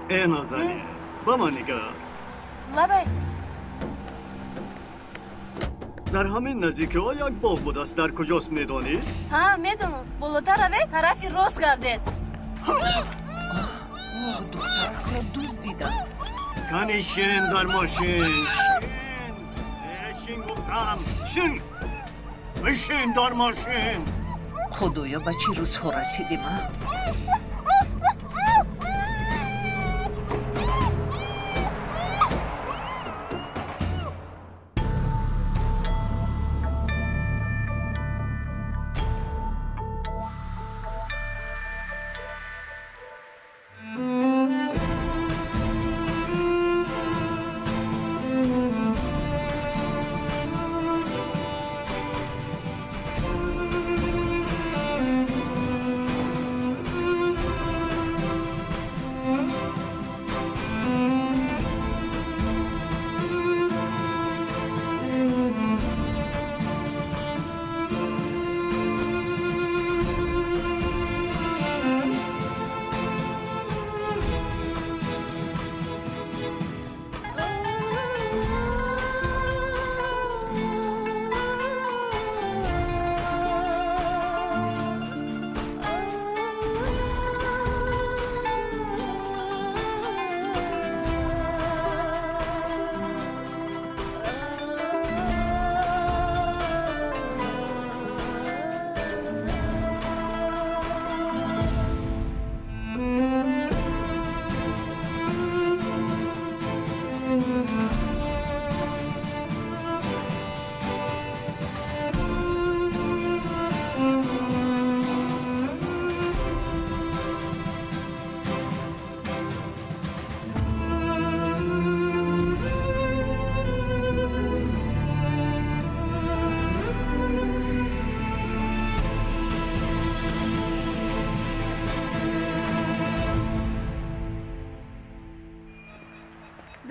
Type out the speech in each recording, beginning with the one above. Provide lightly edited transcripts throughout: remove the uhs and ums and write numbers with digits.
Э, Назанин, ба ман нигар. Лабай. Дар ҳамин наздикиҳо як боғ будааст. Дар куҷост, медонӣ? Ҳа, медонам. Болотар равед, тарафи рост гардед. Духтаракро дуздиданд. Кани шин дар мошин. Шин. Э, шин гуфтам. Шин. Бишин дар мошин. Худоё, ба чӣ рӯзҳо расидем, а?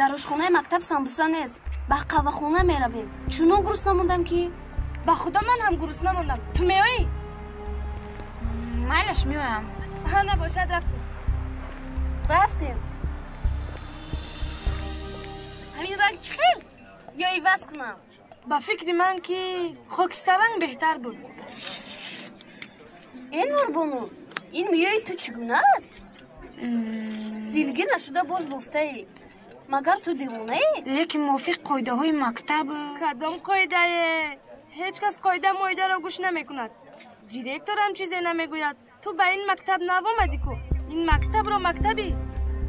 Дар ошхонаи мактаб самбуса нест. Ба қаҳвахона меравем. Чунон гурусна мондам, ки ба худо ман ҳам гурусна мондам. Ту меоӣ? Майлаш, меоям. Ҳа, набошад, рафтем. Рафтем. Ҳамин ранг чӣ хел? Ё иваз кунам? Ба фикри ман, ки хокистаранг беҳтар буд. Э, Нурбону, ин мӯёи ту чӣ гуна аст? Дилгир нашуда боз бофтаӣ. Магар ту девонаӣ? Лекин мувофиқ қоидаҳои мактаб. Кадом қоидае? Ҳеҷ кас қоида моидаро гӯш намекунад. Директорам чизе намегӯяд. Ту ба ин мактаб нав омадӣ ку. Ин мактабро мактаби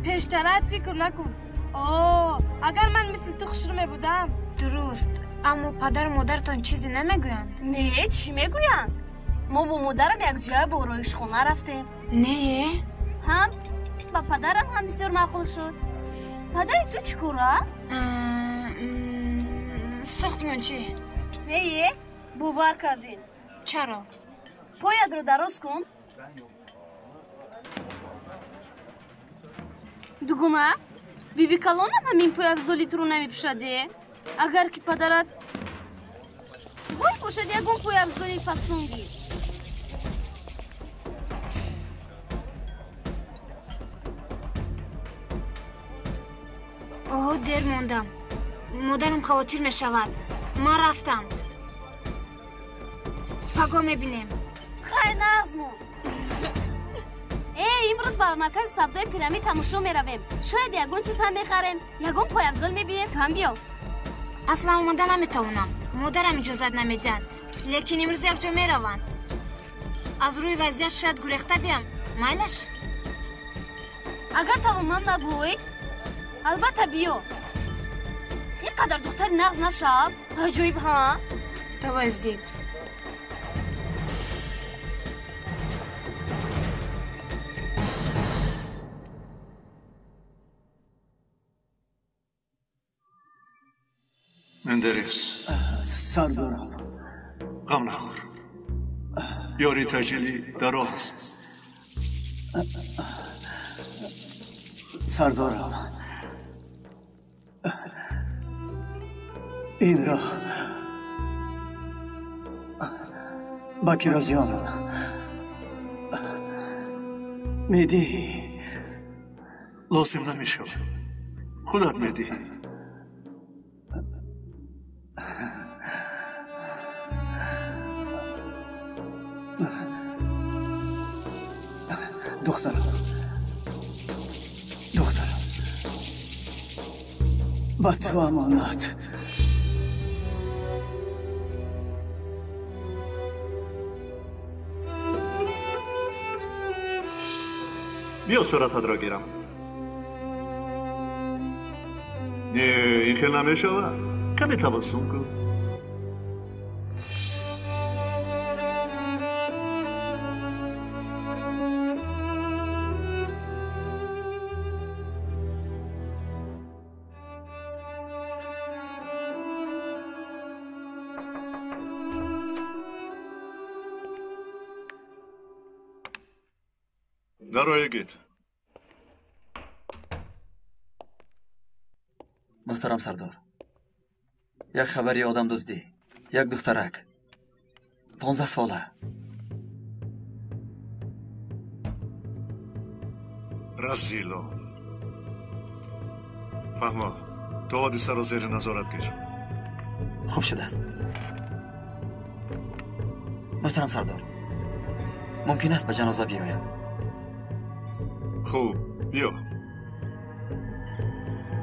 пештарат фикр накун. О, агар ман мисли ту хушрӯ мебудам. Дуруст, аммо падару модаратон чизе намегӯянд? Не, чӣ мегӯянд? Мо бо модарам якҷоя ба ороишхона рафтем. Не? Ҳам ба падарам ҳам бисёр маъқул шуд. Падари ту чӣ кора? Сохтмончӣ. Не, бовар кардем. Чаро? Поятро дароз кун. Дугуна, биби калонам ҳамин пойафзоли туро намепӯшаде? Агар ки падарат бой бошад, ягон пойафзоли фасон гир. Оҳо, дер мондам. Модарам хавотир мешавад. Ман рафтам. Паго мебинем. Хай, нағзмон. Э, имрӯз ба маркази савдои Пирамид тамошо меравем. Шояд ягон чиз ҳам мехарем, ягон пойафзол мебинем. Ту ҳам биё. Аслан омада наметавонам. Модарам иҷозат намедиҳад. Лекин имрӯз якҷо мераванд. Аз рӯи вазъият шояд гурехта биям. Майлаш? Агар тавонам нагӯй, албатта биё. Ин қадар духтари нағз нашав. Аҷоиб, ҳа? Таваздид. Мендерес. Сардорам. Ғам нахӯр. Ёри таҷилӣ дар роҳ аст. Сардорам. Инро ба Кирозиён медиҳӣ? Лозим намешавад. Худат медиҳӣ. Духтарам, духтарам, ба ту амонат. Биё сурататро гирам. Не, ин хел намешавад. Каме табассум кун. Дарои гит. Муҳтарам сардор, як хабари одамдуздӣ, як духтарак 15 сола. Разило. Фаҳмо, ту ҳодисаро зери назорат гир. Хуб шудааст. Муҳтарам сардор, мумкин аст ба ҷаноза биёям? Хуб, биё.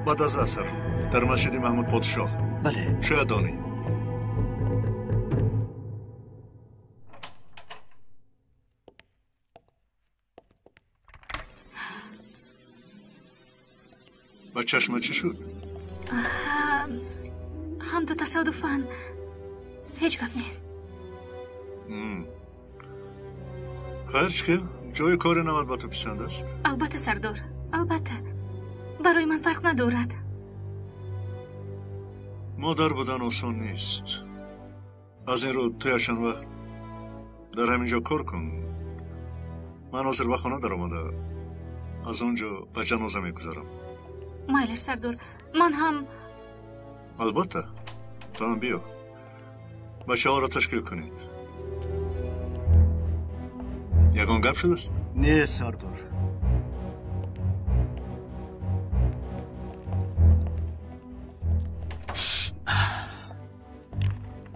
Баъд аз аср дар масҷиди Маҳмуд подшоҳ. Бале. Шояд донӣ. Ба чашма чӣ шуд? Ҳамту тасодуфан, ҳеҷ гап нест. Хайр, чӣ хел? Ҷои кори нават ба ту писанд аст? Албатта, сардор, албатта. Барои ман фарқ надорад. Модар будан осон нест. Аз ин рӯ ту якчанд вақт дар ҳамин ҷо кор кун. Ман ҳозир ба хона даромада, аз он ҷо ба ҷаноза мегузарам. Майлаш, сардор, ман ҳам. Албатта, ту ҳам биё. Бачаҳоро ташкил кунед. Ягон гап шудааст? Не, сардор.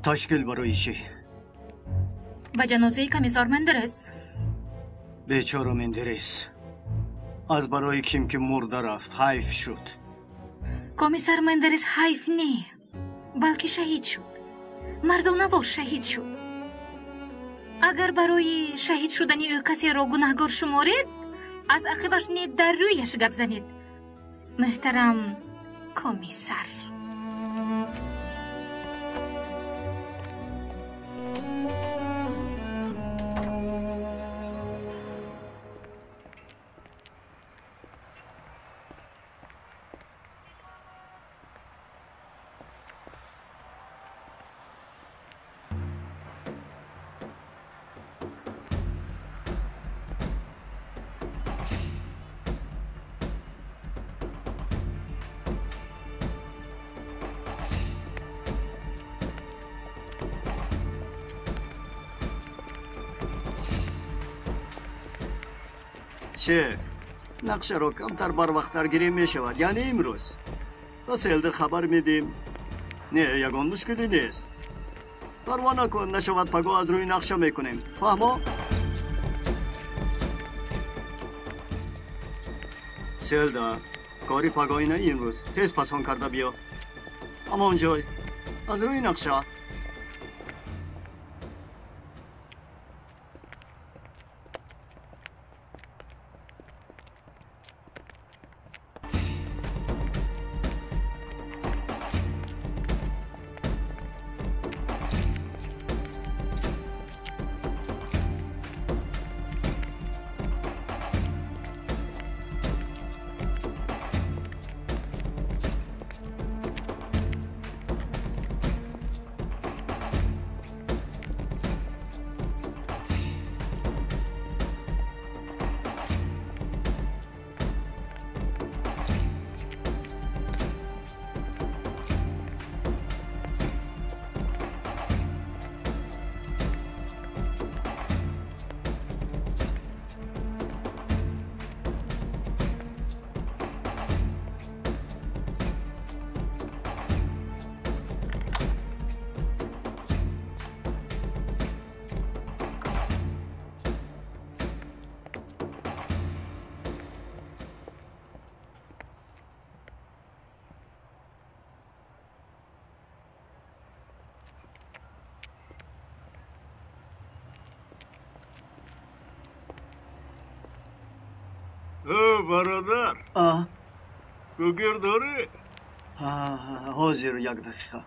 Ташкил барои чӣ? Ба ҷанозаи комиссар Мендерес. Бечора Мендерес. Аз барои ким ки мурда рафт, ҳайф шуд. Комиссар Мендерес ҳайф не, балки шаҳид шуд. Мардонавор шаҳид шуд. Агар барои шаҳид шудани ӯ касеро гунаҳгор шуморед, аз ақибаш не, дар рӯяш гап занед. Муҳтарам комиссар. Шеф, нақшаро камтар барвақттар гирем мешавад, яъне имрӯз. Ба селда хабар медиҳем. Не, ягон мушкилӣ нест. Парво накун, нашавад пагоҳ аз рӯи нақша мекунем. Фаҳмо? Селда, кори пагоҳӣ на имрӯз. Тез фасон карда биё. Ҳамон ҷой. Аз рӯи нақша. Бародар, гугир дорӣ? Ҳозир, як дақиқа.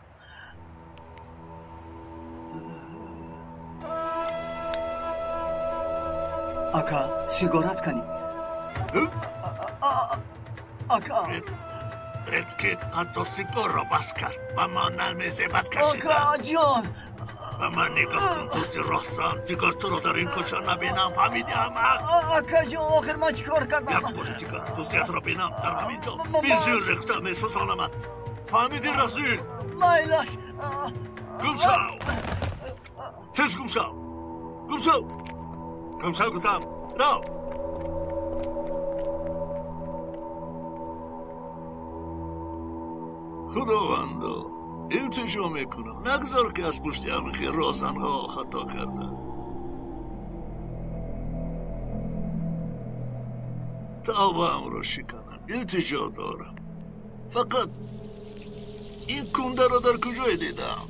Ака, сигарат кани. Ака. Редкит ҳатто сигарро бас кард. Ба ман намезебад кашидан. Ака ҷон. Ба ман нигоҳ кун, дӯсти роҳсан. Дигар туро дар ин кӯча набинам, фаҳмидӣ аҳмақ? Ака ҷон, охир ман чӣ кор кардам? Як бори дигар дӯстиятро бинам дар ҳамин ҷо. Бизир рехта месӯзонамат. Фаҳмидӣ, расул? Майлаш. Гум шав. Тез гум шав. Гум шав. Гум шав гуфтам. Рав. Худовандо, илтиҷо мекунам, нагзор ки аз пушти ҳамин розанҳо хато карда. Тавбаамро шиканам, илтиҷо дорам. Фақат ин кундаро дар куҷое дидам?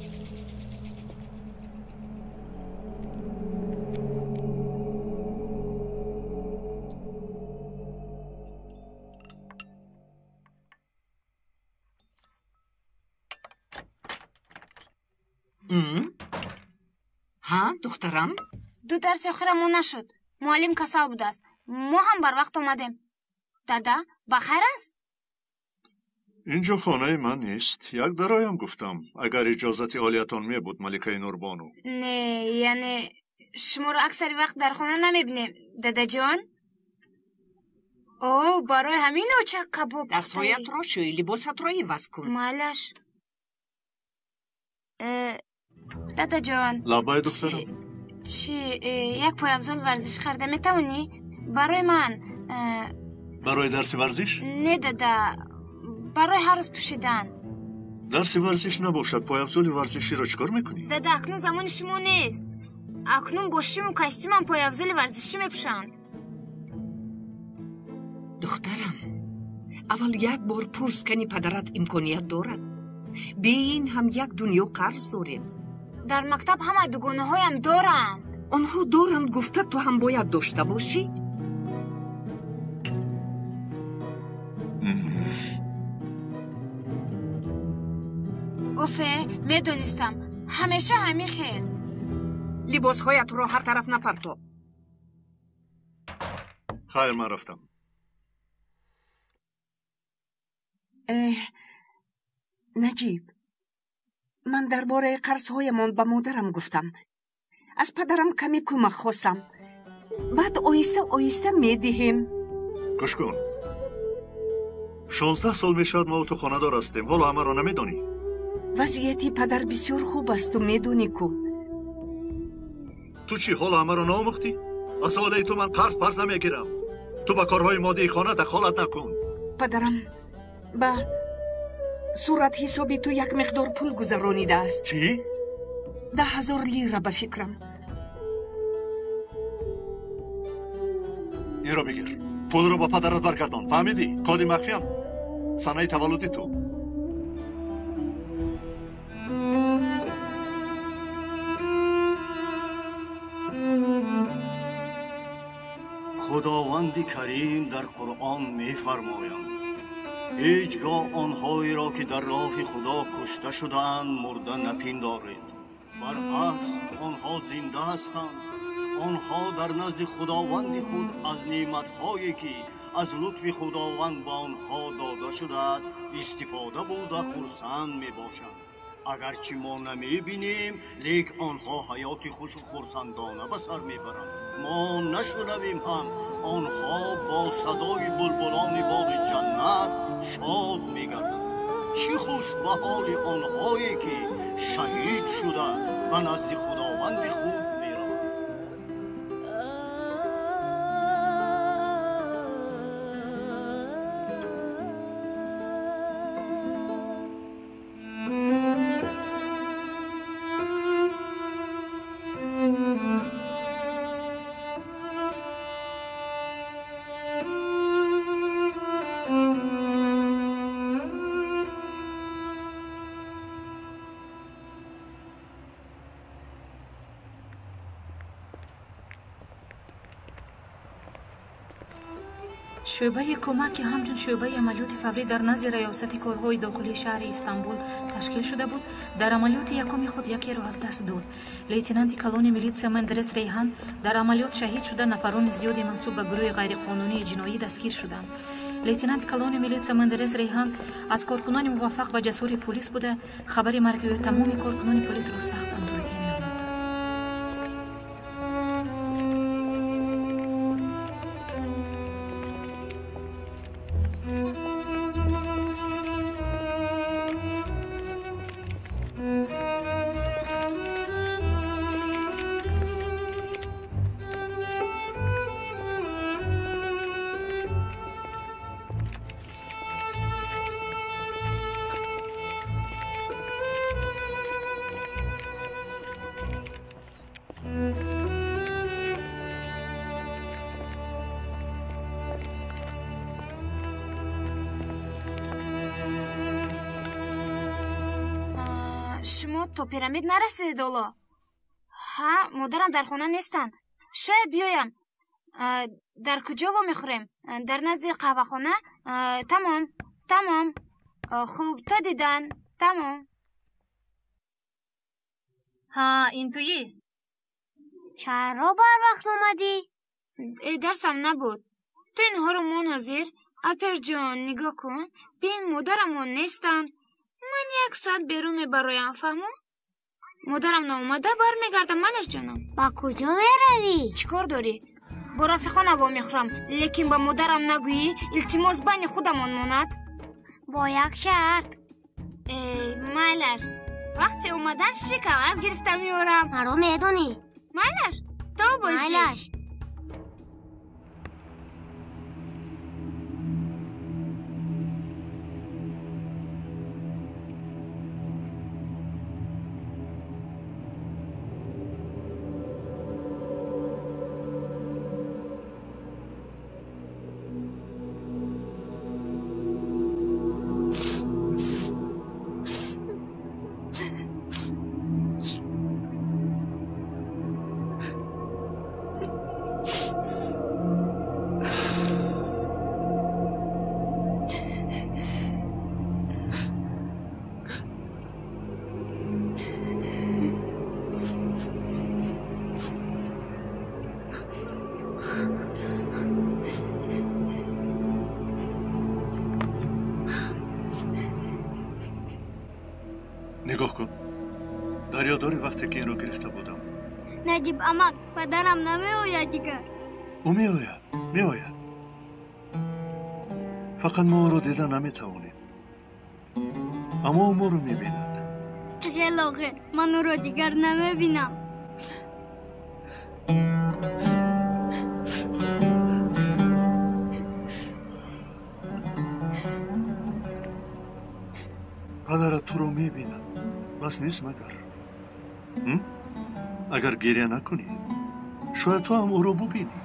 Ҳа, духтарам? Ду дарси охира мо нашуд. Муаллим касал будааст. Мо ҳам барвақт омадем. Дада, ба хайр аст? Инҷо хонаи ман нест. Як дароям гуфтам, агар иҷозати олиятон мебуд, маликаи Нурбону. Не, яъне шуморо аксари вақт дар хона намебинем, дадаҷон. О, барои ҳамин очак кабоб. Дастҳоятро шӯй, либосатро иваз кун. Майлаш. Дадаҷон. Лаббай, духтарам. Чи як пойафзол варзиш харида метавонӣ? Барои ман. Барои дарси варзиш? Не, дада, барои ҳар рӯз пӯшидан. Дарси варзиш набошад, пойафзоли варзиширо чӣ кор мекунӣ? Дада, акнун замони шумо нест. Акнун бо шиму костюмам пойафзоли варзишӣ мепӯшанд. Духтарам, аввал як бор пурс кани падарат имконият дорад. Бе ин ҳам як дунё қарз дорем. Дар мактаб ҳама дугонаҳоям доранд. Онҳо доранд гуфта ту ҳам бояд дошта бошӣ? Уфе, медонистам. Ҳамеша ҳамин хел. Либосҳоятро ҳар тараф напарто. Хайр, ман рафтам. Наҷиб, ман дар бораи қарзҳоямон ба модарам гуфтам. Аз падарам каме кӯмак хостам. Баъд оҳиста оҳиста медиҳем. Гӯш кун. 16 сол мешавад мо ту хонадор ҳастем. Ҳоло ҳамаро намедонӣ? Вазъияти падар бисёр хуб аст, ту медонӣ ку. Ту чӣ, ҳоло ҳамаро наомӯхтӣ? Аз оилаи ту ман қарз пас намегирам. Ту ба корҳои моддии хона дахолат накун. Падарам ба суратҳисоби ту як миқдор пул гузаронидааст. Чӣ? 10,000 лира ба фикрам. Инро бигир. Пулро ба падарат баргардон. Фаҳмидӣ? Коди махфиям. Санаи таваллуди ту. Худованди Карим дар Қуръон мефармоянд: ҳеҷ гоҳ онҳоеро ки дар роҳи Худо кушта шудаанд мурда напиндоред. Баръакс, онҳо зинда ҳастанд. Онҳо дар назди Худованди худ аз неъматҳое ки аз лутфи Худованд ба онҳо дода шудааст истифода бурда хурсанд мебошанд. Агарчи мо намебинем, лек онҳо ҳаёти хушу хурсандона ба сар мебаранд. Мо нашунавем ҳам, онҳо бо садои булбулони боғи ҷаннат шод мегарданд. Чӣ хуш ба ҳоли онҳое ки шаҳид шуда ба назди Худованди худ мераванд. Шӯъбаи кӯмак, ки ҳамчун шӯъбаи амалиёти фаврӣ дар назди раёсати корҳои дохилии шаҳри Истанбул ташкил шуда буд, дар амалиёти якуми худ якеро аз даст дод. Лейтенанти калони милитсия Мендерес Рейҳан дар амалиёт шаҳид шуда, нафарони зиёде мансуб ба гурӯҳи ғайриқонунии ҷиноӣ дастгир шуданд. Лейтенанти калони милитсия Мендерес Рейҳан аз коркунони муваффақ ва ҷасури пулис буда, хабари марги ӯ тамоми коркунони полисро сахт андӯҳгин намуд. Шумо то пирамид нарасидед ҳоло? Ҳа, модарам дар хона нестанд. Шояд биёям. Дар куҷо вомехӯрем? Дар назди қаҳвахона? Тамом, тамом. Хуб, то дидан. Тамом. Ҳа, ин туӣ? Чаро барвақт омадӣ? Дарсам набуд. Ту инҳоро мон ҳозир. Алперҷон, нигоҳ кун. Бин, модарамон нестанд. Ман як соат берун мебароям, фаҳмо? Модарам наомада бармегардам, малаш ҷонам. Ба куҷо меравӣ? Чӣ кор дорӣ? Бо рафиқона вомехӯрам, лекин ба модарам нагӯӣ, илтимос байни худамон монад. Бо як шарт. Эй, майлаш, вақте омадан шоколад гирифта меорам. Маро медонӣ. Майлаш, то боздид. Майлаш. Нигоҳ кун, дар ёд дорӣ вақте ки инро гирифта будам? Наҷиб амак, падарам намеояд дигар. Ӯ меояд, меояд. Фақат мо ӯро дида наметавонем, аммо ӯ моро мебинад. Чӣ хел охир, ман ӯро дигар намебинам. Падарат туро мебинад. Бас нест магар? Агар гиря накунӣ, шояд ту ҳам ӯро бубинӣ.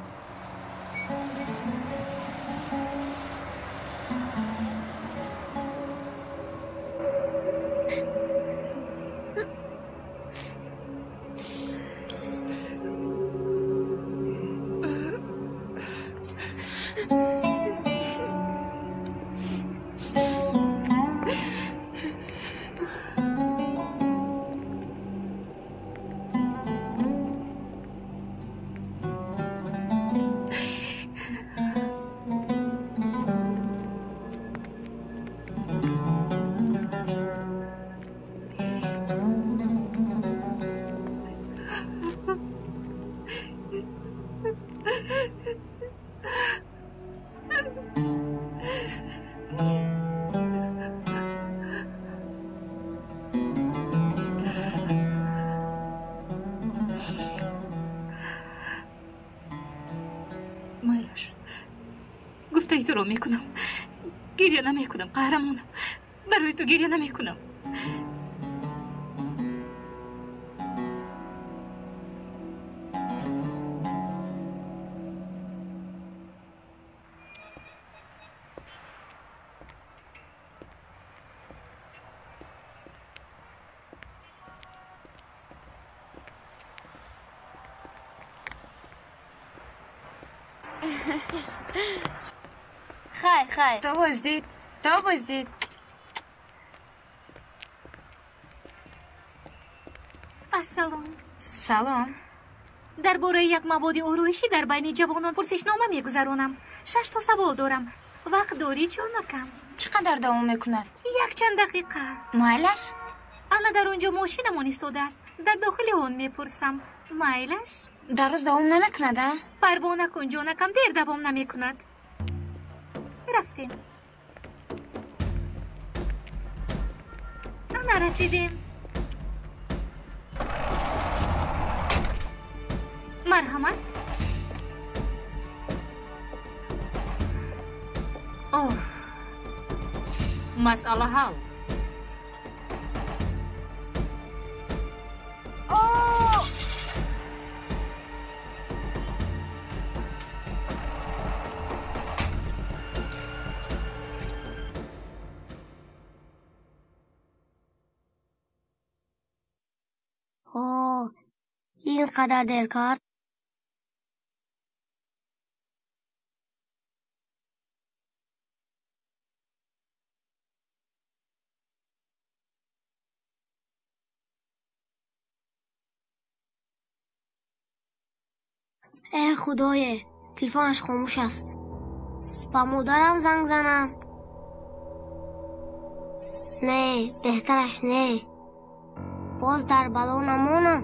Майлаш, гуфтаи туро мекунам. Гиря намекунам, қаҳрамонам. Барои ту гиря намекунам. Хайр, хайр. То боздид, то боздид. Ассалом. Салом. Дар бораи як маводи ороишӣ дар байни ҷавонон пурсишнома мегузаронам. 6 то савол дорам. Вақт дорӣ, ҷонакам? Чӣ қадар давом мекунад? Якчанд дақиқа. Майлаш? Ана дар он ҷо мошинамон истодааст. Дар дохили он мепурсам. Майлаш? Дар рӯз давом намекунад, а? Парво накун, ҷонакам, дер давом намекунад. Рафтем. Ана расидем. Марҳамат. Оф, масъала ҳал. О, ин қадар дер кард? Э худое, телефонаш хомӯш аст. Ба модарам занг занам. Не, беҳтараш не. Боз дар бало намонам.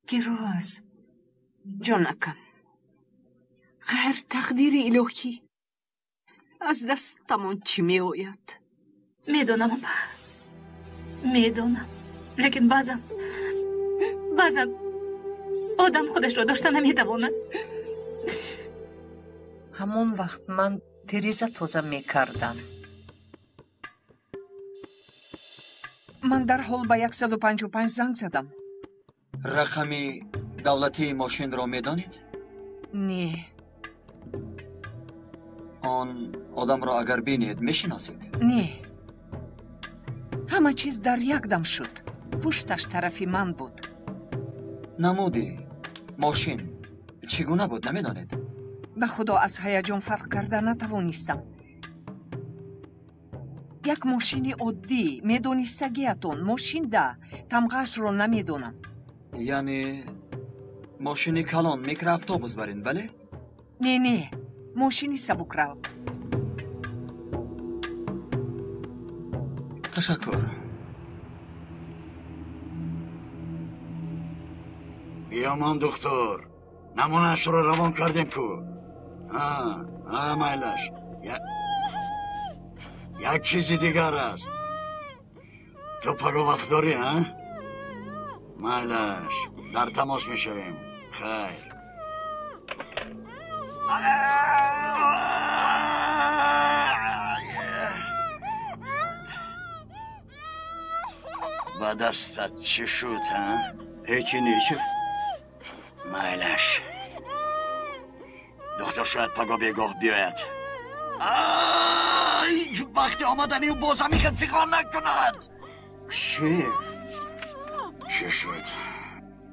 Фирӯз, ҷонакам, ғайр тақдири илоҳӣ аз дастамон чӣ меояд? Медонам, апа, медонам, лекин баъзан одам худашро дошта наметавонад. Ҳамон вақт ман тиреза тоза мекардам. Ман дарҳол ба 155 занг задам. Рақами давлатии мошинро медонед? Не. Он одамро агар бинед, мешиносед? Не. Ҳама чиз дар як дам шуд. Пушташ тарафи ман буд. Намуди мошин чӣ гуна буд, намедонед? Ба худо аз ҳаяҷон фарқ карда натавонистам. Як мошини оддӣ, медонистагиатон, мошин да, тамғаашро намедонам. Яъне мошини калон, микроавтобус барин, бале? Не, не, мошини сабукрав. Ташаккур. Биёмон, духтур, намунаашро равон кардем ку. Ҳа, майлаш. Як чизи дигар аст. Ту паго вақт дорӣ, ҳа? Майлаш, дар тамос мешавем. Хайр. Ба дастат чӣ шуд, ҳа? Ҳечи нешиф. Майлаш. Духтур шояд паго бегоҳ биёяд. Ай, вақти омадани ӯ боз ҳамин хел фиғон накунад. Шеф, чӣ шуд?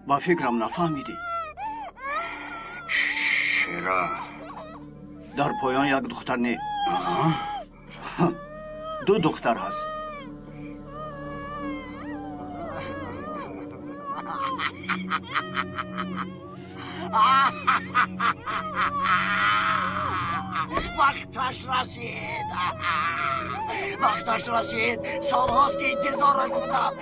Ба фикрам нафаҳмидӣ. Чаро? Дар поён як духтар не. Ду духтар ҳаст. Вақташ расид, вақташ расид. Солҳост ки интизораш будам.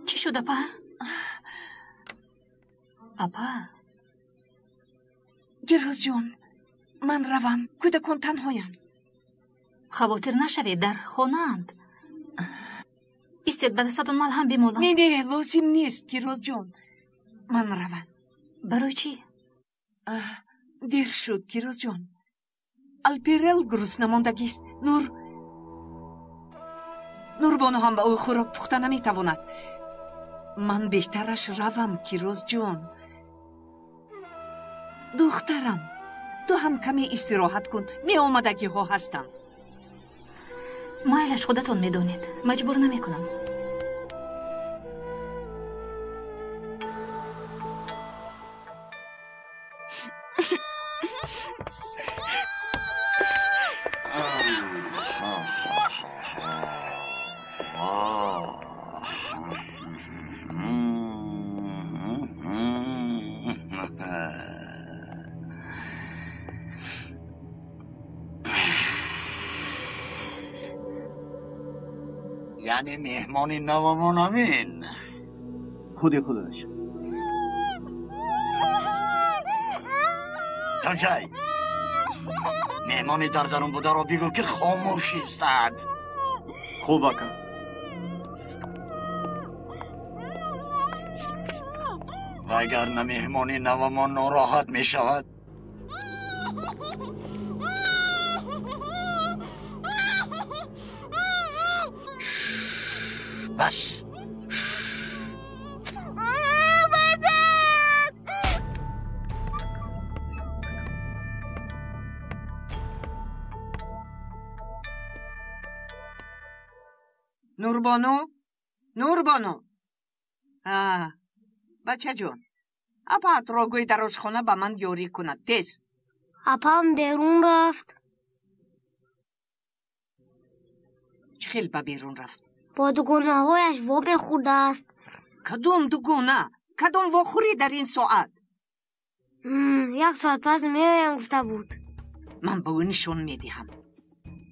Чӣ шуд, апа? Апа? Гирӯзҷон, ман равам, кӯдакон танҳоянд. Хавотир нашавед, дар хонаанд. Истед, ба дастатон малҳам бимолам. Не, не, лозим нест, Гирӯзҷон. Ман равам. Барои чӣ? Дер шуд, Гирӯзҷон. Алперел гурусна мондагист. Нурбону ҳам ба ӯ хӯрок пухта наметавонад. Ман беҳтараш равам, Кирӯзҷон. Духтарам, ту ҳам каме истироҳат кун, меомадагиҳо ҳастанд. Майлаш, худатон медонед, маҷбур намекунам. Яъне меҳмони навамон ҳамин? Худи худаш. Танҷай, меҳмони дар дарун бударо бигӯ, ки хомӯш истад. Хуб, ака. Вагарна меҳмони навамон нороҳат мешавад. Бас. Нурбону, Нурбону. Бачаҷон, апаатро гӯй дар ошхона ба ман ёрӣ кунад, тез. Апам берун рафт. Чӣ хел ба берун рафт? Бо дугонаҳояш во мехӯрдааст. Кадом дугона? Кадом вохӯрӣ дар ин соат? Як соат пас меоям гуфта буд. Ман ба ӯ нишон медиҳам.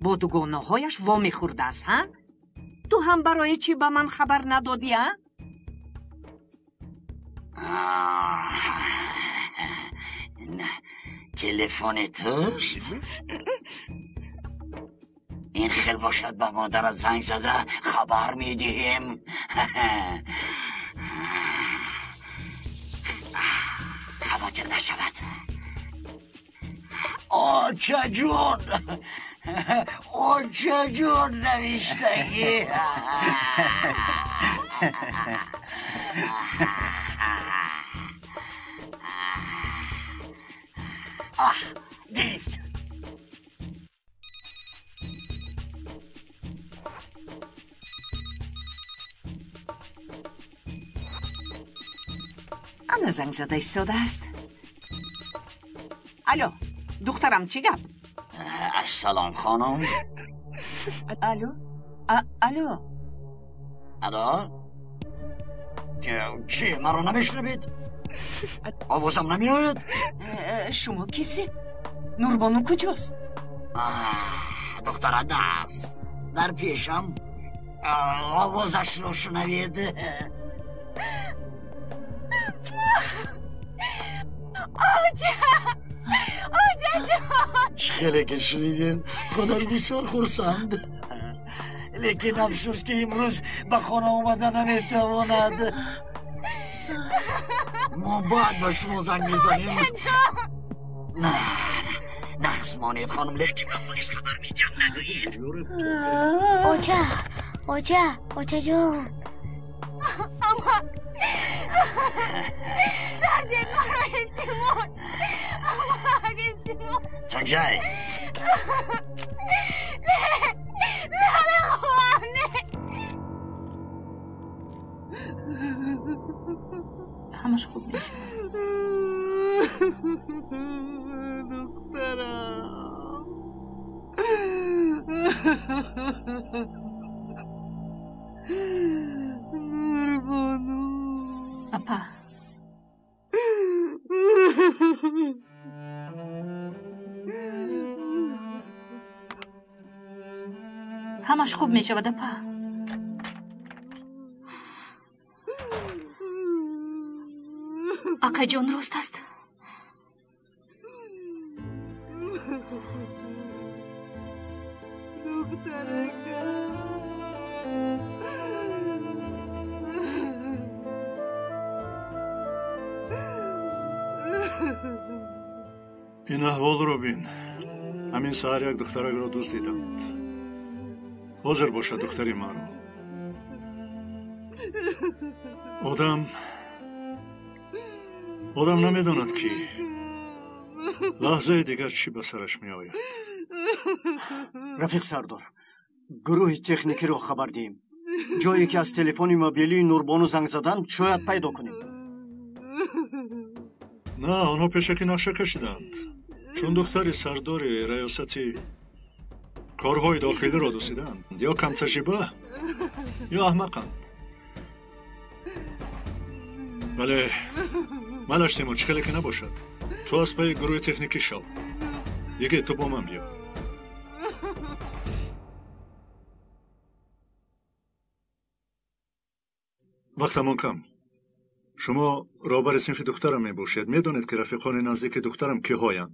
Бо дугонаҳояш во мехӯрдааст, ҳа? Ту ҳам барои чӣ ба ман хабар надодӣ, а? Телефони туст? Ин хел бошад, ба модарат занг зада хабар медиҳем. Хавотир нашавад. Очаҷон, очаҷон, навиштагӣ. Аҳ, гирифт. Ана занг зада истодааст. Алло, духтарам, чӣ гап? Ассалом, хонум. Алло, алло. Алло, чӣ, маро намешунавед? Овозам намеояд? Шумо кистед? Нурбону куҷост? Духтарат аст дар пешам. Овозашро шунавед. Оча! Очаҷон! Чӣ хеле ки шунидед, худаш бисёр хурсанд. Лекин афсӯс, ки имрӯз ба хона омада наметавонад. Мо баъд ба шумо занг мезанем. На, нағз монед, хонум, лекин ба полис хабар медиҳам, нагӯед. Оча, оча, очаҷон. Ама сардед маро, илтимос. Амак, илтимос. Танҷай. Не, намехоҳам, не. Ҳамаш хуб мешавад. Духтарам. Нурбону. Апа. Ҳамаш хуб мешавад, апа. Акаҷон рост аст. Ин аҳволро бин. Ҳамин саҳар як духтаракро дуздиданд. Ҳозир бошад духтари маро. Одам намедонад, ки лаҳзаи дигар чӣ ба сараш меояд. Рафиқ сардор, гурӯҳи техникиро хабар диҳем. Ҷое ки аз телефони мобилии Нурбону занг заданд, шояд пайдо кунем. На, онҳо пешакӣ нақша кашиданд. Чун духтари сардори раёсати корҳои дохилиро дуздиданд, ё камтаҷриба, ё аҳмақанд. Вале малаш Тимур, чӣ хеле ки набошад, ту аз пайи гурӯҳи техникӣ шав. Йигит, ту бо ман биё. Вақтамон кам. Шумо роҳбари синфи духтарам мебошед. Медонед, ки рафиқони наздики духтарам киҳоянд?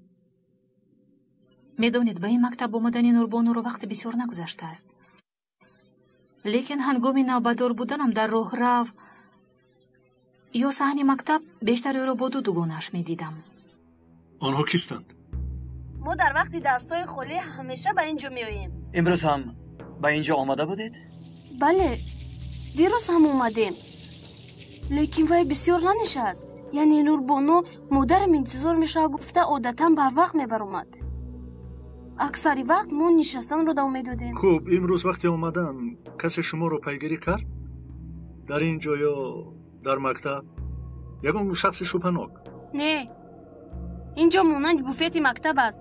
Медонед, ба ин мактаб омадани Нурбонуро вақти бисёр нагузаштааст. Лекин ҳангоми навбатдор буданам дар роҳрав ё саҳни мактаб бештар ӯро бо ду дугонааш медидам. Онҳо кистанд? Мо дар вақти дарсҳои холӣ ҳамеша ба ин ҷо меоем. Имрӯз ҳам ба ин ҷо омада будед? Бале, дирӯз ҳам омадем. Лекин вай бисёр нанишаст. Яъне Нурбону модарам интизор мешавад гуфта одатан барвақт мебаромад. Аксари вақт мо нишастанро давом медодем. Хуб, имрӯз вақти омадан касе шуморо пайгирӣ кард? Дар ин ҷо ё дар мактаб? Ягон шахси шубҳанок? Не, ин ҷо монанди буфети мактаб аст.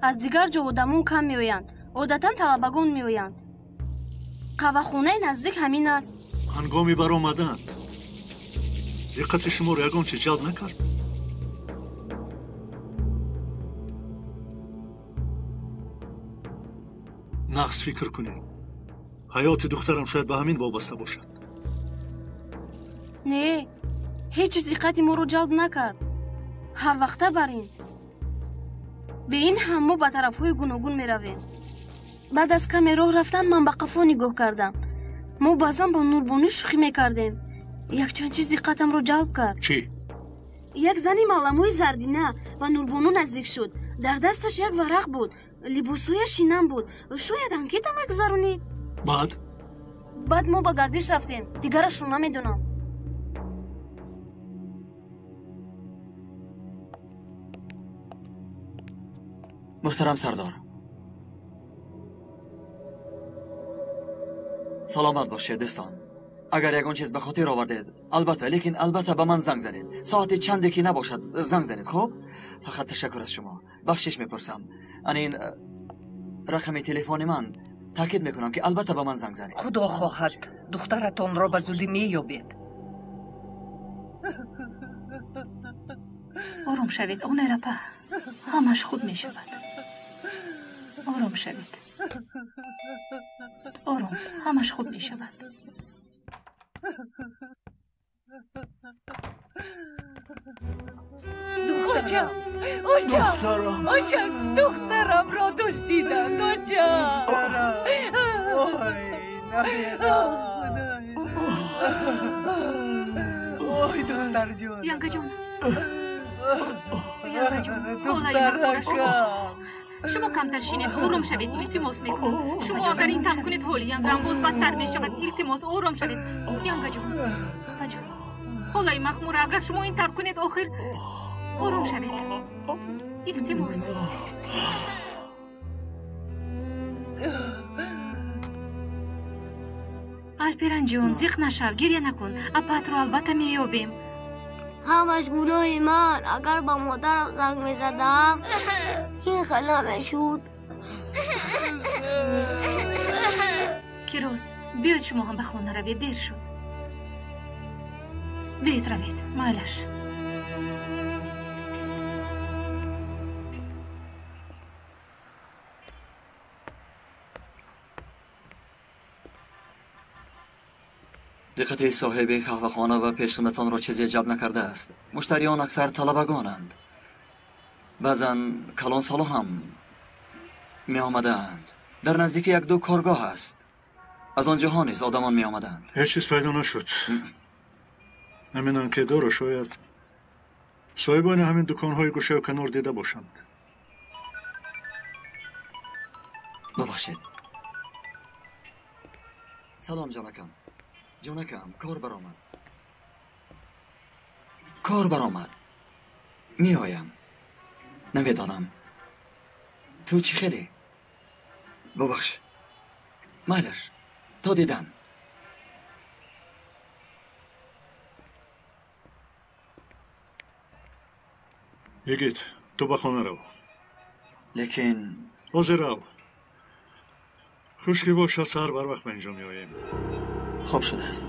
Аз дигар ҷо одамон кам меоянд. Одатан талабагон меоянд. Қаҳвахонаи наздик ҳамин аст. Ҳангоми баромадан диққати шуморо ягон чиз ҷалб накард? Нағз фикр кунед. Ҳаёти духтарам шояд ба ҳамин вобаста бошад. Не, ҳеҷ чиз диққати моро ҷалб накард. Ҳар вақта бар ин. Бе ин ҳам мо ба тарафҳои гуногун меравем. Баъд аз каме роҳ рафтан ман ба қафо нигоҳ кардам. Мо баъзан бо Нурбонӣ шӯхӣ мекардем. Якчанд чиз диққатамро ҷалб кард. Чӣ? Як зани маламӯи зардина ба Нурбону наздик шуд. Дар дасташ як варақ буд. Либосҳояш шинам буд. Шояд анкета мегузаронид. Баъд? Баъд мо ба гардиш рафтем. Дигарашро намедонам. Муҳтарам сардор, саломат бошед дӯстон. Агар ягон чиз ба хотир овардед, албатта, лекин албатта ба ман занг занед. Соати чанде ки набошад, занг занед, хуб? Фақат ташаккур аз шумо. Бахшиш мепурсам. Ана ин рақами телефони ман. Таъкид мекунам, ки албатта ба ман занг занед. Худо хоҳад, духтаратонро ба зудӣ меёбед. Ором шавед, Онерапа. Ҳамаш хуб мешавад. Ором шавед. Ором, ҳамаш хуб мешавад. Духтарам, очам, очам, духтарамро дуздиданд, очам. Ой, ой, духтарҷон. Янгаҷон. Янгаҷон, духтаракам. Шумо камтар шинед, ором шавед, илтимос мекунам. Шумо агар ин тавр кунед, ҳоли янгам боз бадтар мешавад. Илтимос, ором шавед. Янгаҷон, аҷон, холаи Махмура, агар шумо ин тавр кунед, охир ором шавед. Илтимос. Алперанҷон, зиқ нашав, гиря накун. Апатро албатта меёбем. Ҳамаш гуноҳи ман. Агар ба модарам занг мезадам, ин хел намешуд. Кирос, биёед шумо ҳам ба хона равед, дер шуд. Биёед равед, майлаш. Диққати соҳиби қаҳвахона ва пешхизматонро чизе ҷалб накардааст. Муштариён аксар талабагонанд. Баъзан калонсолон ҳам меомадаанд. Дар наздикӣ як-ду коргоҳ аст. Аз он ҷоҳо низ одамон меомаданд. Ҳеҷ чиз пайдо нашуд. Ҳамин анкетаро шояд соҳибони ҳамин дуконҳои гӯшаю канор дида бошанд. Бубахшед. Салом, ҷонакам. Ҷонакам, кор баромад. Кор баромад. Меоям. Намедонам. Ту чӣ хеле? Бубахш. Майлаш. То дидан. Йигит, ту ба хона рав. Лекин ҳозир рав. Хуш ки бошад, саҳар барвақт ба инҷо меоем. Хоб шудааст.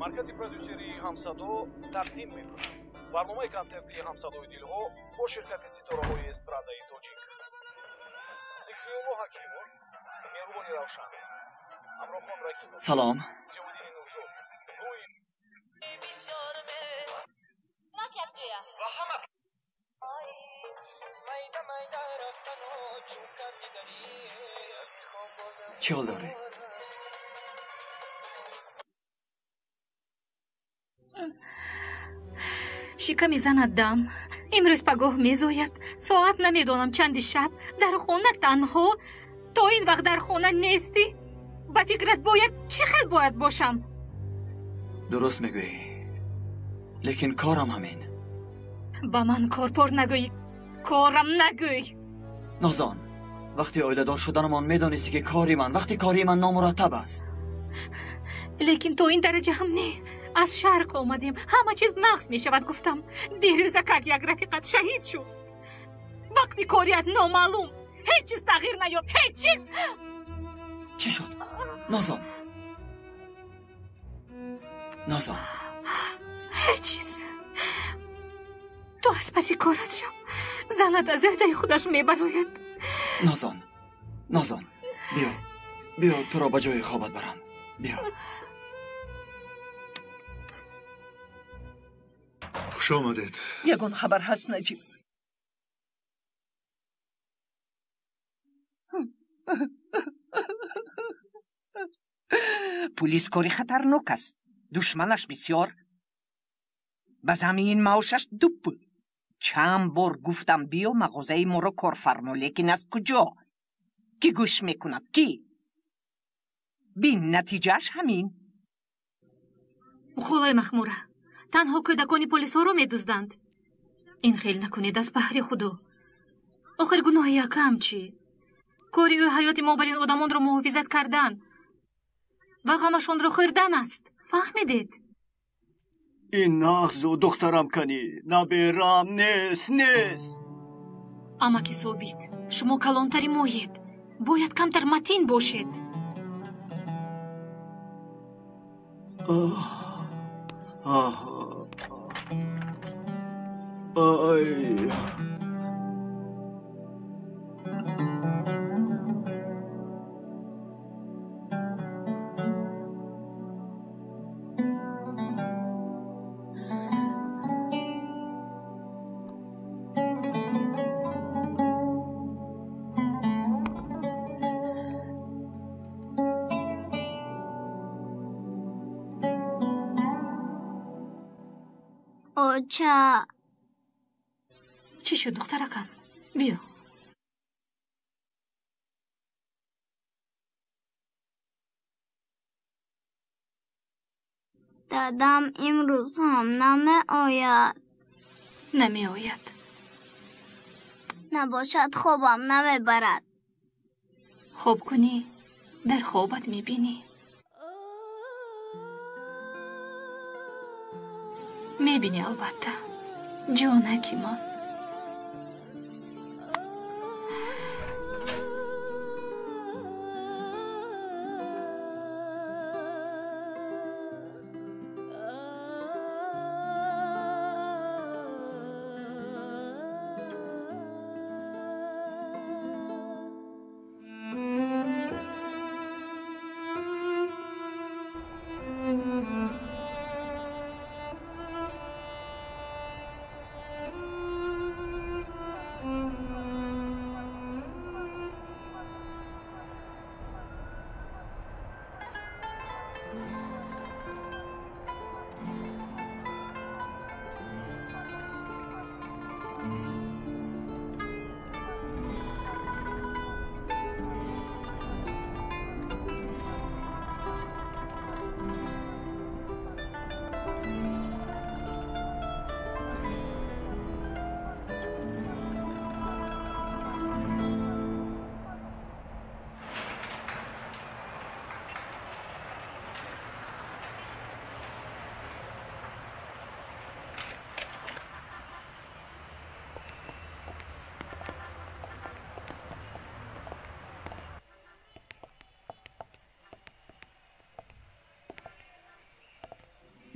Маркази продюсерии Ҳамсадо тақдим мекунад барномаи консертии Ҳамсадои дилҳо бо ширкати ситораҳои эстрадаи тоҷик. Зикриулло Ҳакимов, Меҳрубони Равшан, Ҳамрохон Ракимов. Салом. Зиёддини Нурзод. Чӣ ҳол дорӣ? Шиками занат дам. Имрӯз пагоҳ мезояд. Соат намедонам чанди шаб. Дар хона танҳо. То ин вақт дар хона нестӣ. Ба фикрат бояд чӣ хел бояд бошам? Дуруст мегӯӣ. Лекин корам ҳамин. Ба ман корпор нагӯй. Корам нагӯй. Нозон, вақти оиладор шуданамон медонистӣ ки кори ман, вақти кори ман номураттаб аст. Лекин то ин дараҷа ҳам не. Аз шарқ омадем, ҳама чиз нақс мешавад гуфтам. Дирӯза как як рафиқат шаҳид шуд. Вақти корият номаълум. Ҳеҷ чиз тағйир наёфт, ҳеҷ чиз. Чӣ шуд? Нозон. Нозон. Ҳеҷ чиз. Ту аз паси корат шав. Занат аз ӯҳдаи худаш мебарояд. Нозон, Нозон, биё, биё туро ба ҷои хобат барам. Биё. Хуш омадед. Ягон хабар ҳаст, Наҷиб? Пулис кори хатарнок аст. Душманаш бисёр. Ба замин маошаш ду пул. Чанд бор гуфтам биё мағозаи моро корфармо, лекин аз куҷо? Кӣ гӯш мекунад? Кӣ? Бин, натиҷааш ҳамин. Холаи Махмура, танҳо кӯдакони полисҳоро медузданд. Ин хел накунед аз баҳри Худо. Охир гуноҳи якам чӣ? Кори ӯ ҳаёти мо бар ин одамонро муҳофизат кардан ва ғамашонро хӯрдан аст. Фаҳмидед? Ин нағзу духтарам канӣ, наберам нест, нест. Амаки Собит, шумо калонтари моед. Бояд камтар матин бошед. Ай. Оча. Чӣ шуд, духтаракам? Биё. Дадам имрӯз ҳам намеояд. Намеояд. Набошад, хобам намебарад. Хоб кунӣ, дар хобат мебинӣ. Мебинӣ албатта, ҷонаки ман.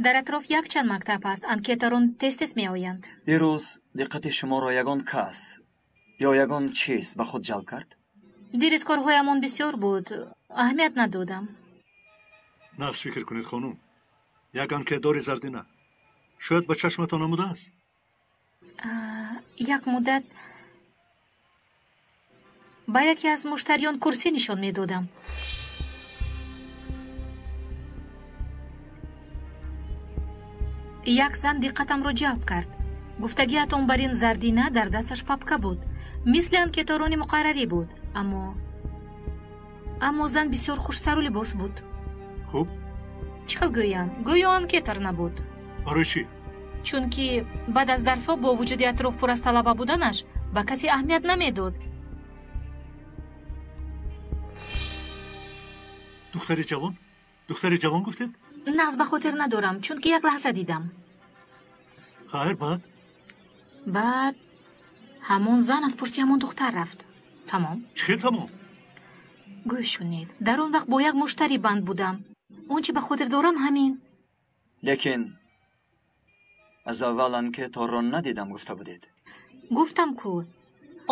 Дар атроф якчанд мактаб ҳаст, анкетарон тез-тез меоянд. Дирӯз диққати шуморо ягон кас ё ягон чиз ба худ ҷалб кард? Дирӯз корҳоямон бисёр буд, аҳамият надодам. Нағз фикр кунед, хонум. Як анкетдори зардина шояд ба чашматон омудааст? Як муддат ба яке аз муштариён курсӣ нишон медодам. Як зан диққатамро ҷалб кард. Гуфтагиатон бар ин зардина дар дасташ папка буд, мисли анкеторони муқаррарӣ буд, аммо зан бисёр хушсару либос буд. Хуб? Чӣ хел гӯям? Гӯё анкетор набуд. Барои чӣ? Чунки баъд аз дарсҳо бо вуҷуди атроф пур аз талаба буданаш ба касе аҳамият намедод. Духтари ҷавон? Духтари ҷавон гуфтед? Нағз ба хотир надорам, чунки як лаҳза дидам. Хайр, баъд? Баъд ҳамон зан аз пушти ҳамон духтар рафт. Тамом. Чӣ хел тамом? Гӯш кунед, дар он вақт бо як муштарӣ банд будам. Он чӣ ба хотир дорам ҳамин. Лекин аз аввал анкеторро надидам гуфта будед. Гуфтам ку,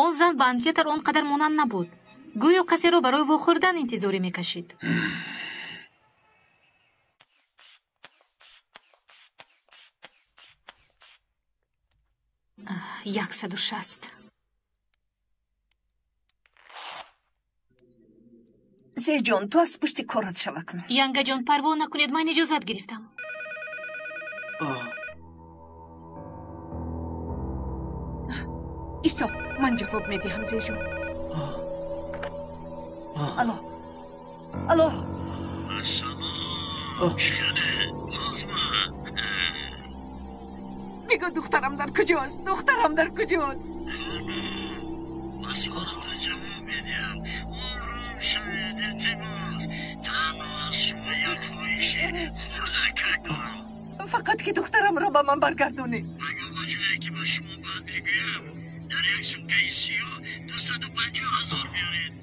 он зан ба анкетор он қадар монанд набуд. Гӯё касеро барои вохӯрдан интизорӣ мекашид. 160. Зеҷон, ту аз пушти корат шава кун. Янгаҷон, парво накунед, ман иҷозат гирифтам. Исо, ман ҷавоб медиҳам, Зеҷон. Алло, алло. Ассалом, чӣ бозма. Бигӯ духтарам дар куҷост? Духтарам дар куҷост? Ба суолатон ҷавоб медиҳам. Ором шавед, илтимос. Танҳо аз шумо як хоҳиши хурдакак дорам. Фақат ки духтарамро ба ман баргардонед. Агар ба ҷое ки ба шумо баъд мегӯям, дар як сумкаи сиёҳ 250 000 биёред.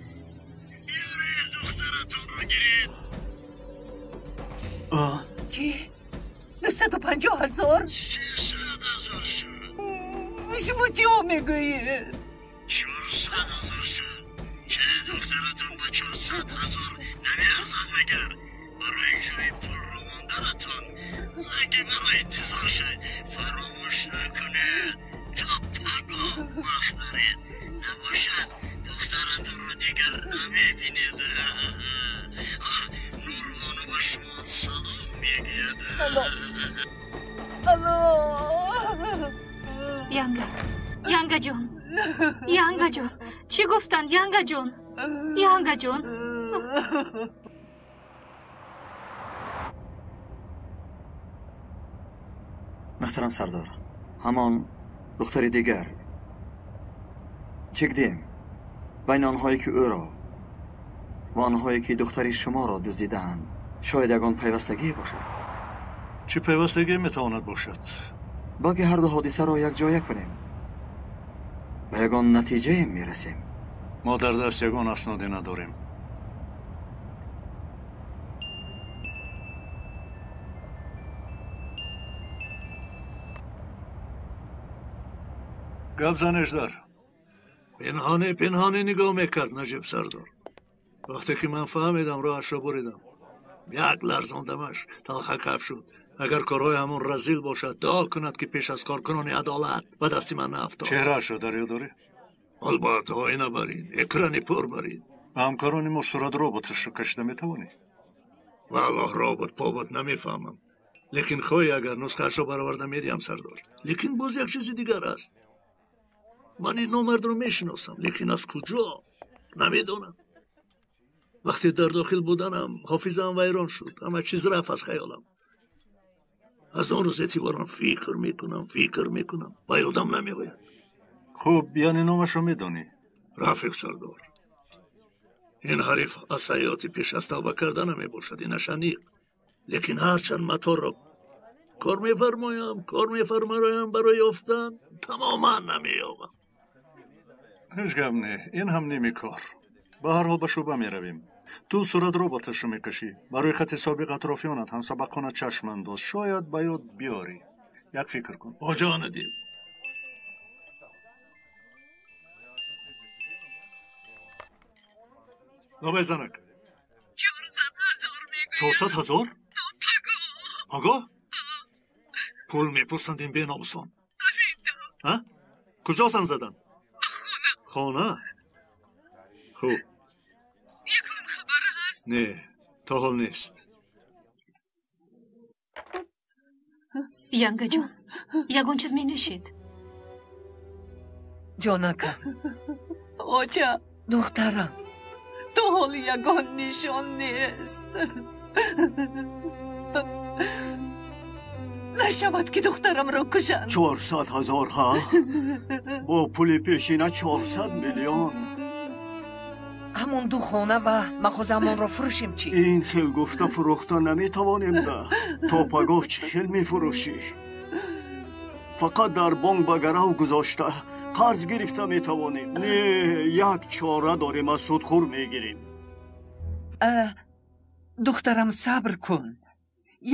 Биёред, духтаратонро гиред. Чӣ? 250 000? 300 000 шуд. Шумо чӣ мегӯед? 400 000 шуд. Чӣ духтаратон ба 400 000 намеарзад магар? Барои ҷои пулро монданатон занге барои интизор шавед. Фаромӯш накунед. То пагоҳ вақт доред. Набошад духтаратонро дигар намебинед. Нурбону ба шумо салом мегӯяд. Алло, алло. Янга, Янгаҷон, Янгаҷон, чӣ гуфтанд, Янгаҷон, Янгаҷон? Муҳтарам сардор, ҳамон духтари дигар Чигдем, байни онҳое ки ӯро ва онҳое ки духтари шуморо дуздидаанд, шояд ягон пайвастагие бошад. Чӣ пайвастагие метавонад бошад? Балки ҳарду ҳодисаро якҷоя кунем, ба ягон натиҷае мерасем. Мо дар даст ягон асноде надорем. Гап занеждар. Пинҳонӣ пинҳонӣ нигоҳ мекард Наҷиб сардор. Вақте ки ман фаҳмидам, роҳашро буридам. Як ларзондамаш, талха каф шуд. Агар корҳои ҳамон разил бошад, дуо кунад ки пеш аз коркунони адолат ба дасти ман наафтод. Чеҳраашро дар ёд дорӣ? Албатта, оина барин, экрани пур барин. Ба ҳамкорони мо сурат роботашро кашида метавонӣ? Валлоҳ, робот побот намефаҳмам. Лекин хоҳӣ агар нусхаашро бароварда медиҳам, сардор. Лекин боз як чизи дигар аст. Ман ин номардро мешиносам, лекин аз куҷо намедонам. Вақте дар дохил буданам, ҳофизаам вайрон шуд, ҳама чиз рафт аз хаёлам. Аз он рӯз эътиборан фикр мекунам, ба ёдам намеояд. Хуб, яъне номашро медонӣ? Рафиқ сардор, ин ҳариф аз ҳаёти пеш аз тавба карда намебошад, инаш аниқ. Лекин ҳарчанд моторро кор мефармоям барои ёфтан, тамоман намеёбам. Ҳеҷ гап не, ин ҳам ними кор. Ба ҳар ҳол ба шӯъба меравем. Ту суратро ба таша мекашӣ. Барои хати собиқ атрофиёнат ҳамсабақона чашм андоз. Шояд ба ёд биёрӣ. Як фикр кун. Оҷона дил. Лабай занак. 400 000 мегӯям. 400 000? То пагоҳ. Пагоҳ? Пул мепурсанд ин беномусон. А? Куҷо занг заданд? Хона. Хуб. Ягон хабар ҳаст? Не, то ҳол нест. Янгаҷон, ягон чиз менӯшед? Ҷонакам. Оча. Духтарам, то ҳол ягон нишон нест. Нашавад, ки духтарамро кушанд. 400 000, ҳа? Бо пули пешина 400 миллион. Ҳамон ду хона ва мағозаамонро фурӯшем чӣ? Ин хел гуфта фурӯхта наметавонем да. То пагоҳ чӣ хел мефурӯшӣ? Фақат дар бонк ба гарав гузошта қарз гирифта метавонем. Не, як чора дорем, аз судхӯр мегирем. Духтарам, сабр кун.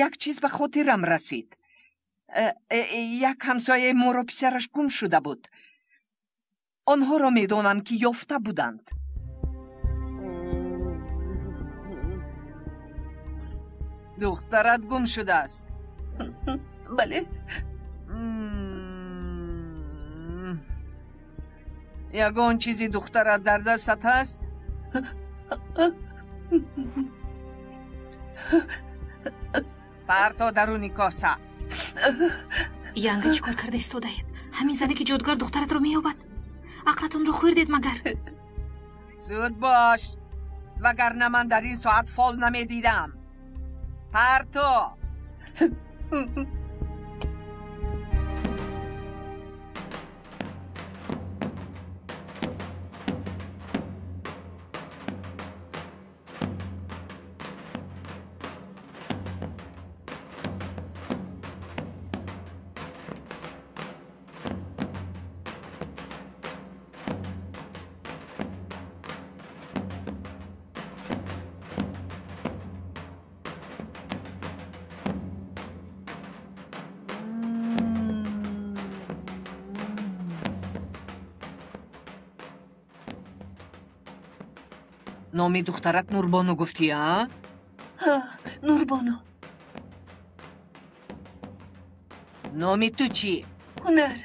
Як чиз ба хотирам расид. Як ҳамсояи моро писараш гум шуда буд. Онҳоро медонам, ки ёфта буданд. Духтарат гум шудааст? Бале. Ягон чизи духтарат дар дастат ҳаст? Парто даруни коса. Янга, чӣ кор карда истодаед? Ҳамин зане ки ҷодугар духтаратро меёбад? Ақлатонро хӯрдед магар? Зуд бош, вагарна ман дар ин соат фол намедидам. Парто. Номи духтарат Нурбону гуфтӣ, а? Ҳа, Нурбону. Номи ту чӣ? Ҳунар.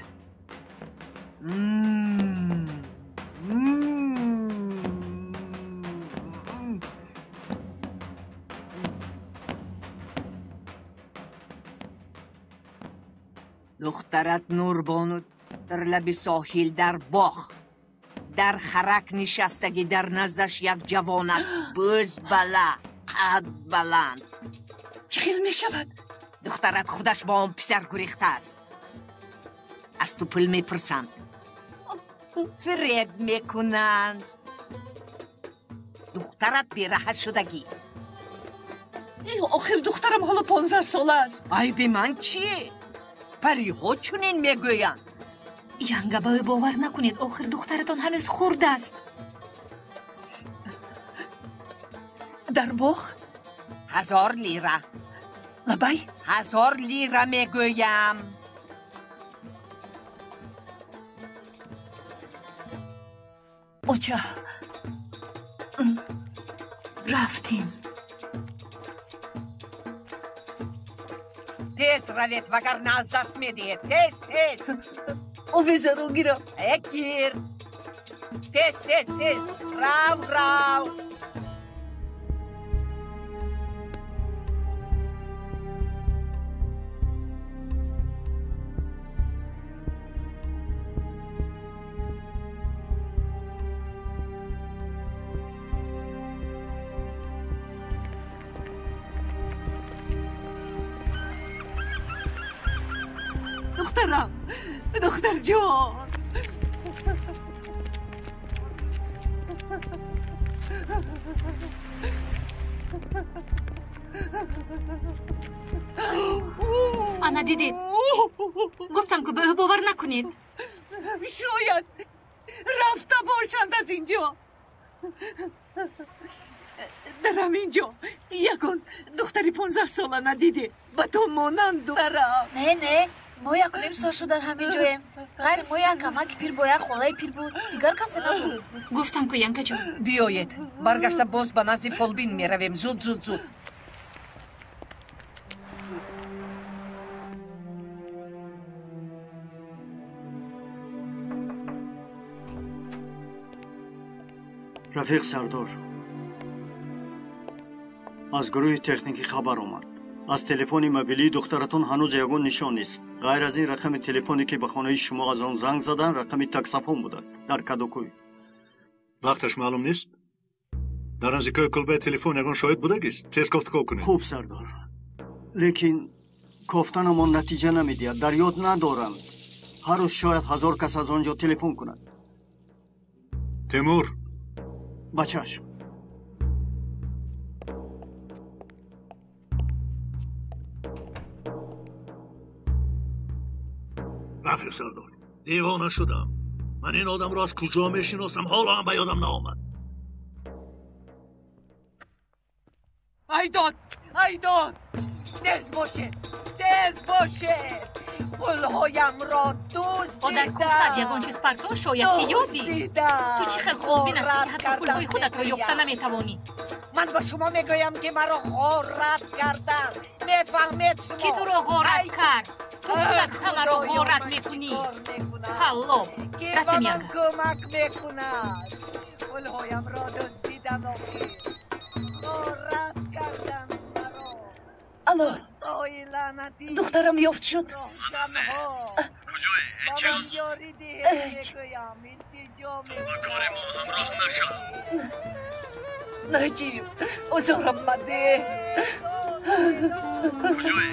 Духтарат Нурбону дар лаби соҳил, дар боғ, дар харак нишастагӣ. Дар наздаш як ҷавон аст, бӯзбала, қад баланд. Чӣ хел мешавад? Духтарат худаш бо он писар гурехтааст. Аз ту пул мепурсанд, фиреб мекунанд. Духтарат бераҳа шудагӣ. Охир духтарам ҳоло 15 сола аст. Айби ман чӣ? Париҳо чунин мегӯянд. Янга, ба ӯ бовар накунед, охир духтаратон ҳанӯз хурд аст. Дар боғ? 1000 лира. Лабай? 1000 лира мегӯям. Оча. Рафтем. Тез равед, вагарна аз даст медиҳед. Тез, тез. Овезаро гирам? Э, гир. Тез, тез, тез, рав, рав. Духтарам, духтарҷон. Ана, дидед, гуфтам, ки ба ӯ бовар накунед. Шояд рафта бошанд аз ин ҷо. Дар ҳамин ҷо ягон духтари 15 сола надиде, ба ту монанд духтарам. Не, не, мо 1.5 сол шуд дар ҳамин ҷоем. Ғайри мо як амаки пир бо як холаи пир буд, дигар касе набуд. Гуфтам ку, Янкаҷон. Биёед, баргашта боз ба назди фолбин меравем. Зуд, зуд, зуд. Рафиқ сардор, аз гурӯҳи техникӣ хабар омад. Аз телефони мобилии духтаратон ҳанӯз ягон нишон нест. Ғайр аз ин рақами телефоне ки ба хонаи шумо аз он занг задан, рақами таксофон будааст дар Кадокӯй. Вақташ маълум нест? Дар наздикои кулбаи телефон ягон шоҳид будагист? Тез кофтуков кунед. Хуб, сардор, лекин кофтанамон натиҷа намедиҳад. Дар ёд надоранд. Ҳар рӯз шояд 1000 кас аз он ҷо телефон кунад. Темур, ба чашм. Рафиқ сардор, девона шудам. Ман ин одамро аз куҷо мешиносам? Ҳоло ҳам ба ёдам наомад. Айдод, айдод, тез бошед, тез бошед, пулҳоямро дуздиданд. Одар кӯсад ягон чиз партон, шояд ки ёбӣ. Ту чӣ хел худбин ҳастӣ, ки ҳатто пулҳои худатро ёфта наметавонӣ? Ман ба шумо мегӯям, ки маро ғорат карданд. Мефаҳмед шумо? Ки туро ғорат кард? Ту худат ҳамаро ғорат мекунӣ. Қаллоб. Ки ба Рафтем, ман Янка. кӯмак мекунад? Пулҳоямро дуздиданд, охир ғорат карданд маро. Алло, Дӯстои лаънатӣ. духтарам ёфт шуд? Роҳзанҳо. Куҷое? Ба Чӣ ман ёрӣ диҳед, мегӯям, илтиҷо Ба кори мо ҳамроҳ нашав. Наҷиб, озорам мадеҳ. Куҷое?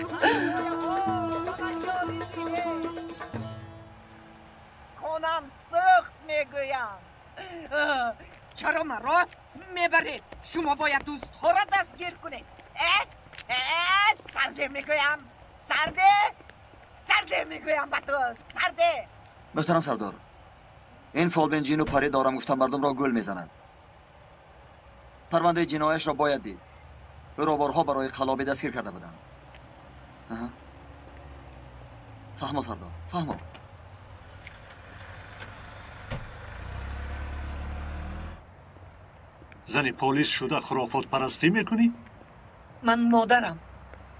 Хонам сӯхт, мегӯям. Чаро маро мебаред? Шумо бояд дӯстҳоро дастгир кунед. Э, э, сарде мегӯям, сарде, сарде мегӯям ба ту, сарде. Муҳтарам сардор, ин фолбин ҷину парӣ дорам гуфта мардумро гул мезанад. Парвандаи ҷинояшро бояд дид. Ӯро борҳо барои қаллобӣ дастгир карда буданд. Аҳа. Фаҳмо, сардор, фаҳмо. Зани полис шуда хурофотпарастӣ мекунӣ? Ман модарам.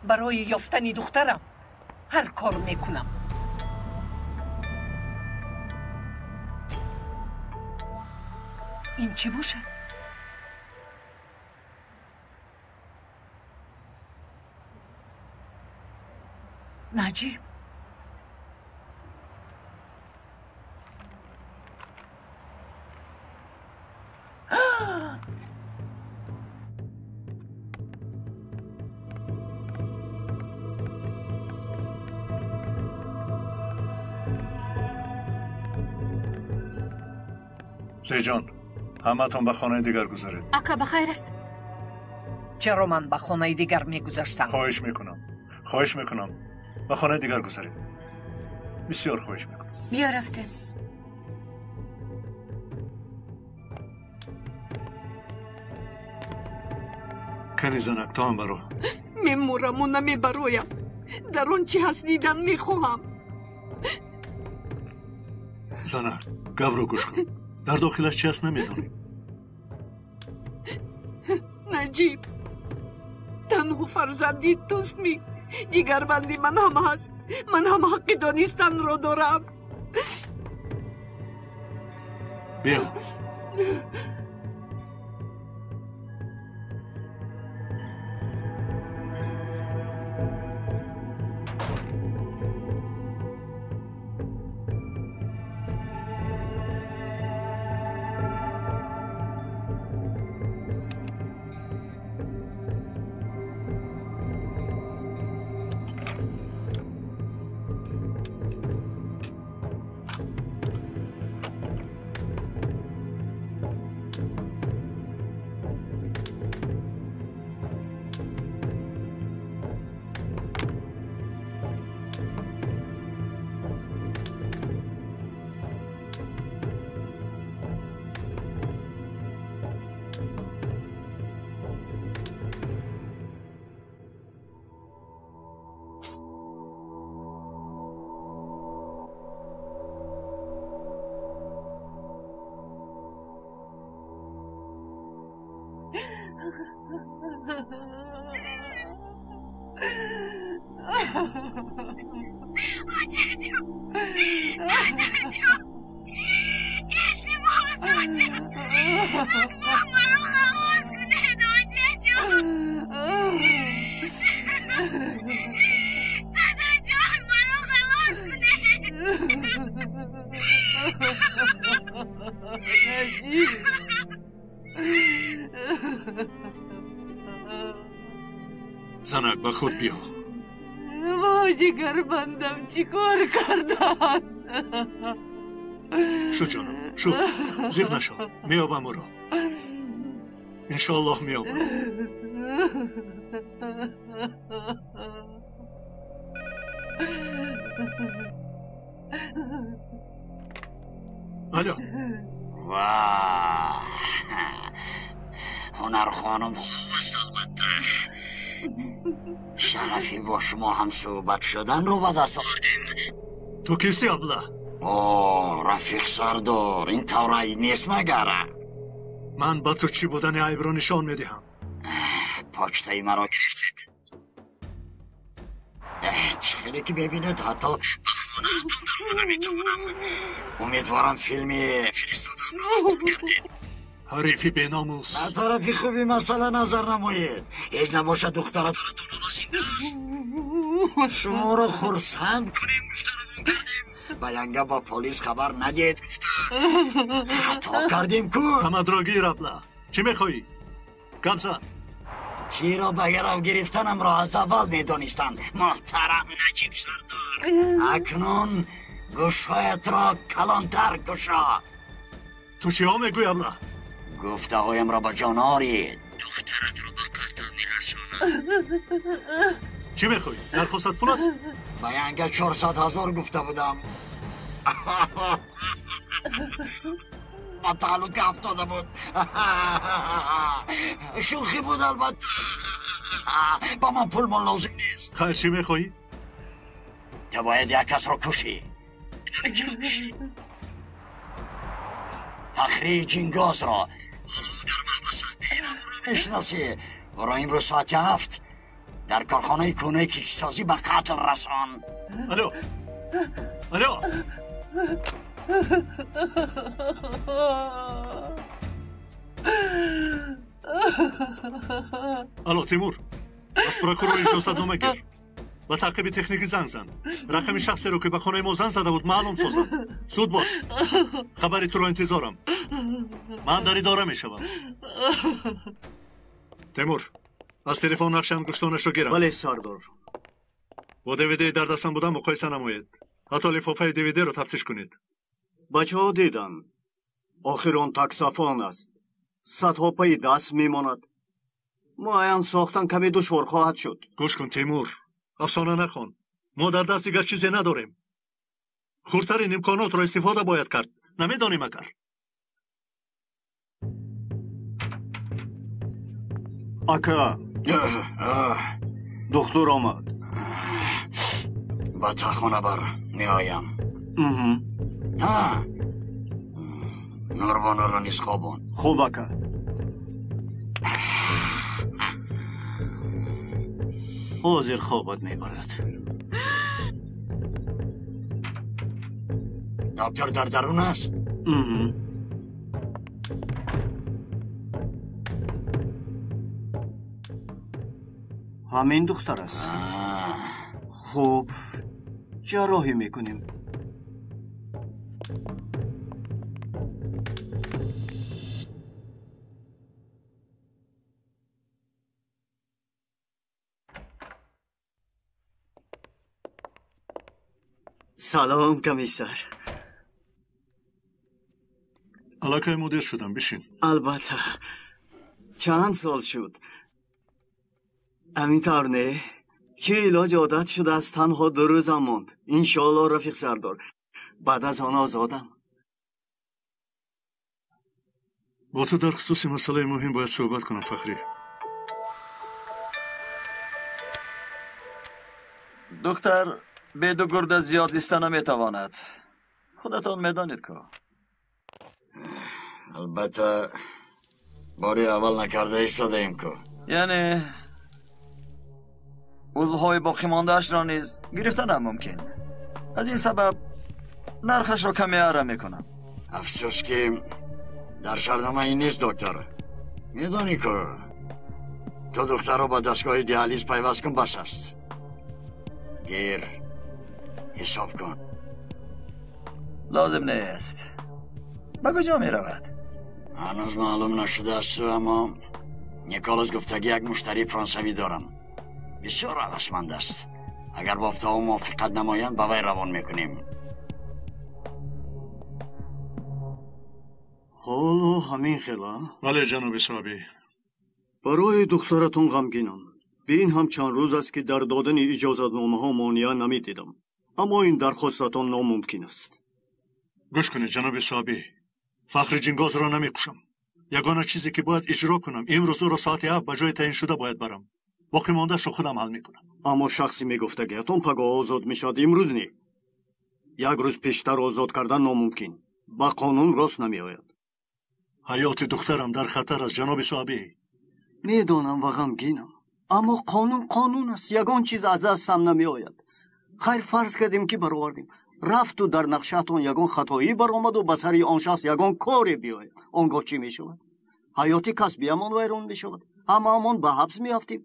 Барои ёфтани духтарам ҳар кор мекунам. Ин чӣ бошад? Наҷиб, Зеҷон, ҳамаатон ба хонаи дигар гузаред. Ака, ба хайр аст? Чаро ман ба хонаи дигар мегузаштам? Хоҳиш мекунам, хоҳиш мекунам, ба хонаи дигар гузаред. Бисёр хоҳиш мекунам. Биё, рафтем. Кани занак, ту ҳам баро. Мемураму намебароям. Дар он чӣ ҳаст дидан мехоҳам. Занак, гапро гӯш кун. Дар дохилаш чи ҳаст намедонем. Наҷиб, танҳо фарзанди туст ми? Ҷигарбанди ман ҳам ҳаст. Ман ҳам ҳаққи донистанро дорам. Биё. Очаҷон, дадаҷон, илтимос, оча, лутфан маро халос кунед, очаҷон. Дадаҷон, маро халос кунед. Наҷиб. Занак, ба худ биё. Ҷигарбандам чӣ кор карданд? Шуд, ҷонам, шуд, зиқ нашав, меёбам ӯро, иншоаллоҳ меёбам. Алло. Ва ҳунархонум хуб аст, албатта. Шарафи бо шумо ҳамсӯҳбат шуданро ба даст овардем. Ту кисти, абла? О, рафиқ сардор, ин тавр айб нест магара? Ман ба ту чӣ будани айбро нишон медиҳам. Почтаи маро гирифтед? Чӣ хеле ки мебинед, ҳатто ба хонаатон даромада метавонам. Умедворам, филми фиристодамро қабул кардед. Ҳарифи беномус. Ба тарафи хуби масъала назар намоед. Ҳеҷ набошад, духтаратон ҳоло зинда аст. Шуморо хурсанд кунем гуфта равон кардем. Ба янга ба полис хабар надиҳед гуфта хато кардем ку. Тамадро гир, абла. Чӣ мехоҳӣ? Гап зан. Киро ба гарав гирифтанамро аз аввал медонистам, муҳтарам Наҷиб сардор. Акнун гӯшҳоятро калонтар кушо. Ту чиҳо мегӯӣ, абла? Гуфтаҳоямро ба ҷон оред. Духтаратро ба қатл мерасонам. Чӣ мехоҳӣ? Дархостат пул аст? Ба янга 400 000 гуфта будам. Ба таҳлука афтода буд. Шӯхӣ буд, албатта. Ба ман пулмон лозим нест. Хайр, чӣ мехоҳӣ? Ту бояд як касро кушӣ. Киро кушӣ? Фахрии Ҷингозро. Ҳоло ӯ дар маҳбас аст. Бенамуро мешиносӣ. Ӯро имрӯз соати 7 дар корхонаи кӯҳнаи кишсозӣ ба қатл расон. Алло, алло. Алло, Тимур, аз прокурор иҷозатнома гир, ба таъқиби техникӣ занг зан. Рақами шахсеро, ки ба хонаи мо занг зада буд, маълум созам. Зуд бош, хабари туро интизорам. Ман дар идора мешавам. Тимур, аз телефон нақши ангуштонашро гирам. Бале, сардор. Бо ДВД дар дастам буда муқоиса намоед. Ҳатто лифофаи ДВДро тафтиш кунед. Бачаҳо диданд, охир он таксофон аст, садҳо пайи даст мемонад. Муайян сохтан каме душвор хоҳад шуд. Гӯш кун, Тимур, афсона нахон. Мо дар даст дигар чизе надорем. Хурдтарин имконотро истифода бояд кард. Намедонем, агар Ака, духтур омад. Ба тахона бар, меоям. Нурбонуро низ хобон. Хуб, ака. Ҳозир хобат мебарад. Доктор дар дарун аст? Ҳамин духтар аст. Хуб, ҷарроҳӣ мекунем. Салом, комиссар. Аллакай мудир шудам, бишин. Албатта, чанд сол шуд. Ҳамин тавр, не? Чӣ илоҷ, одат шудааст. Танҳо 2 рӯзам монд, иншоалло, рафиқ сардор. Баъд аз он озодам. Бо ту дар хусуси масъалаи муҳим бояд суҳбат кунам, Фахрӣ. Духтар беду гурда зиёд зиста наметавонад, худатон медонед ку. Албатта. Бори аввал накарда истодаем ку. Яъне узвҳои боқимондаашро низ гирифтанам мумкин. Аз ин сабаб нархашро каме ара мекунам. Афсӯс, ки дар шартнома ин нест, доктор. Медонӣ ку, ту духтарро ба дастгоҳи диализ пайваст кун, бас аст. Гир, ҳисоб кун. Лозим нест. Ба куҷо меравад? Ҳанӯз маълум нашудааст, аммо Николас гуфтагӣ як муштарии франсавӣ дорам. Бисёр ҳавасманд аст. Агар бофтаҳо мувофиқат намоянд, ба вай равон мекунем. Ҳоло ҳамин хела? Бале, ҷаноби соҳибӣ. Барои духтаратон ғамгинам. Бе ин ҳам чанд рӯз аст, ки дар додани иҷозатномаҳо монеа намедидам. Аммо ин дархостатон номумкин аст. Гӯш кунед, ҷаноби соҳибӣ. Фахри Ҷингозро намекушам. Ягона чизе, ки бояд иҷро кунам, имрӯз ӯро соати 7 ба ҷои таъиншуда бояд барам. Боқӣ мондаашро худам ҳал мекунам. Аммо шахси мегуфтагиятон пагоҳ озод мешавад, имрӯз не. Як рӯз пештар озод кардан номумкин. Ба қонун рост намеояд. Ҳаёти духтарам дар хатар аст, ҷаноби соҳибӣ. Медонам ва ғамгинам. Аммо қонун қонун аст. Ягон чиз аз дастам намеояд. Хайр, фарз кардем, ки баровардем. Рафту дар нақшаатон ягон хатоӣ баромаду ба сари он шахс ягон коре биёяд. Он гоҳ чӣ мешавад? Ҳаёти касбиямон вайрон мешавад. Ҳамаамон ба ҳабс меафтем.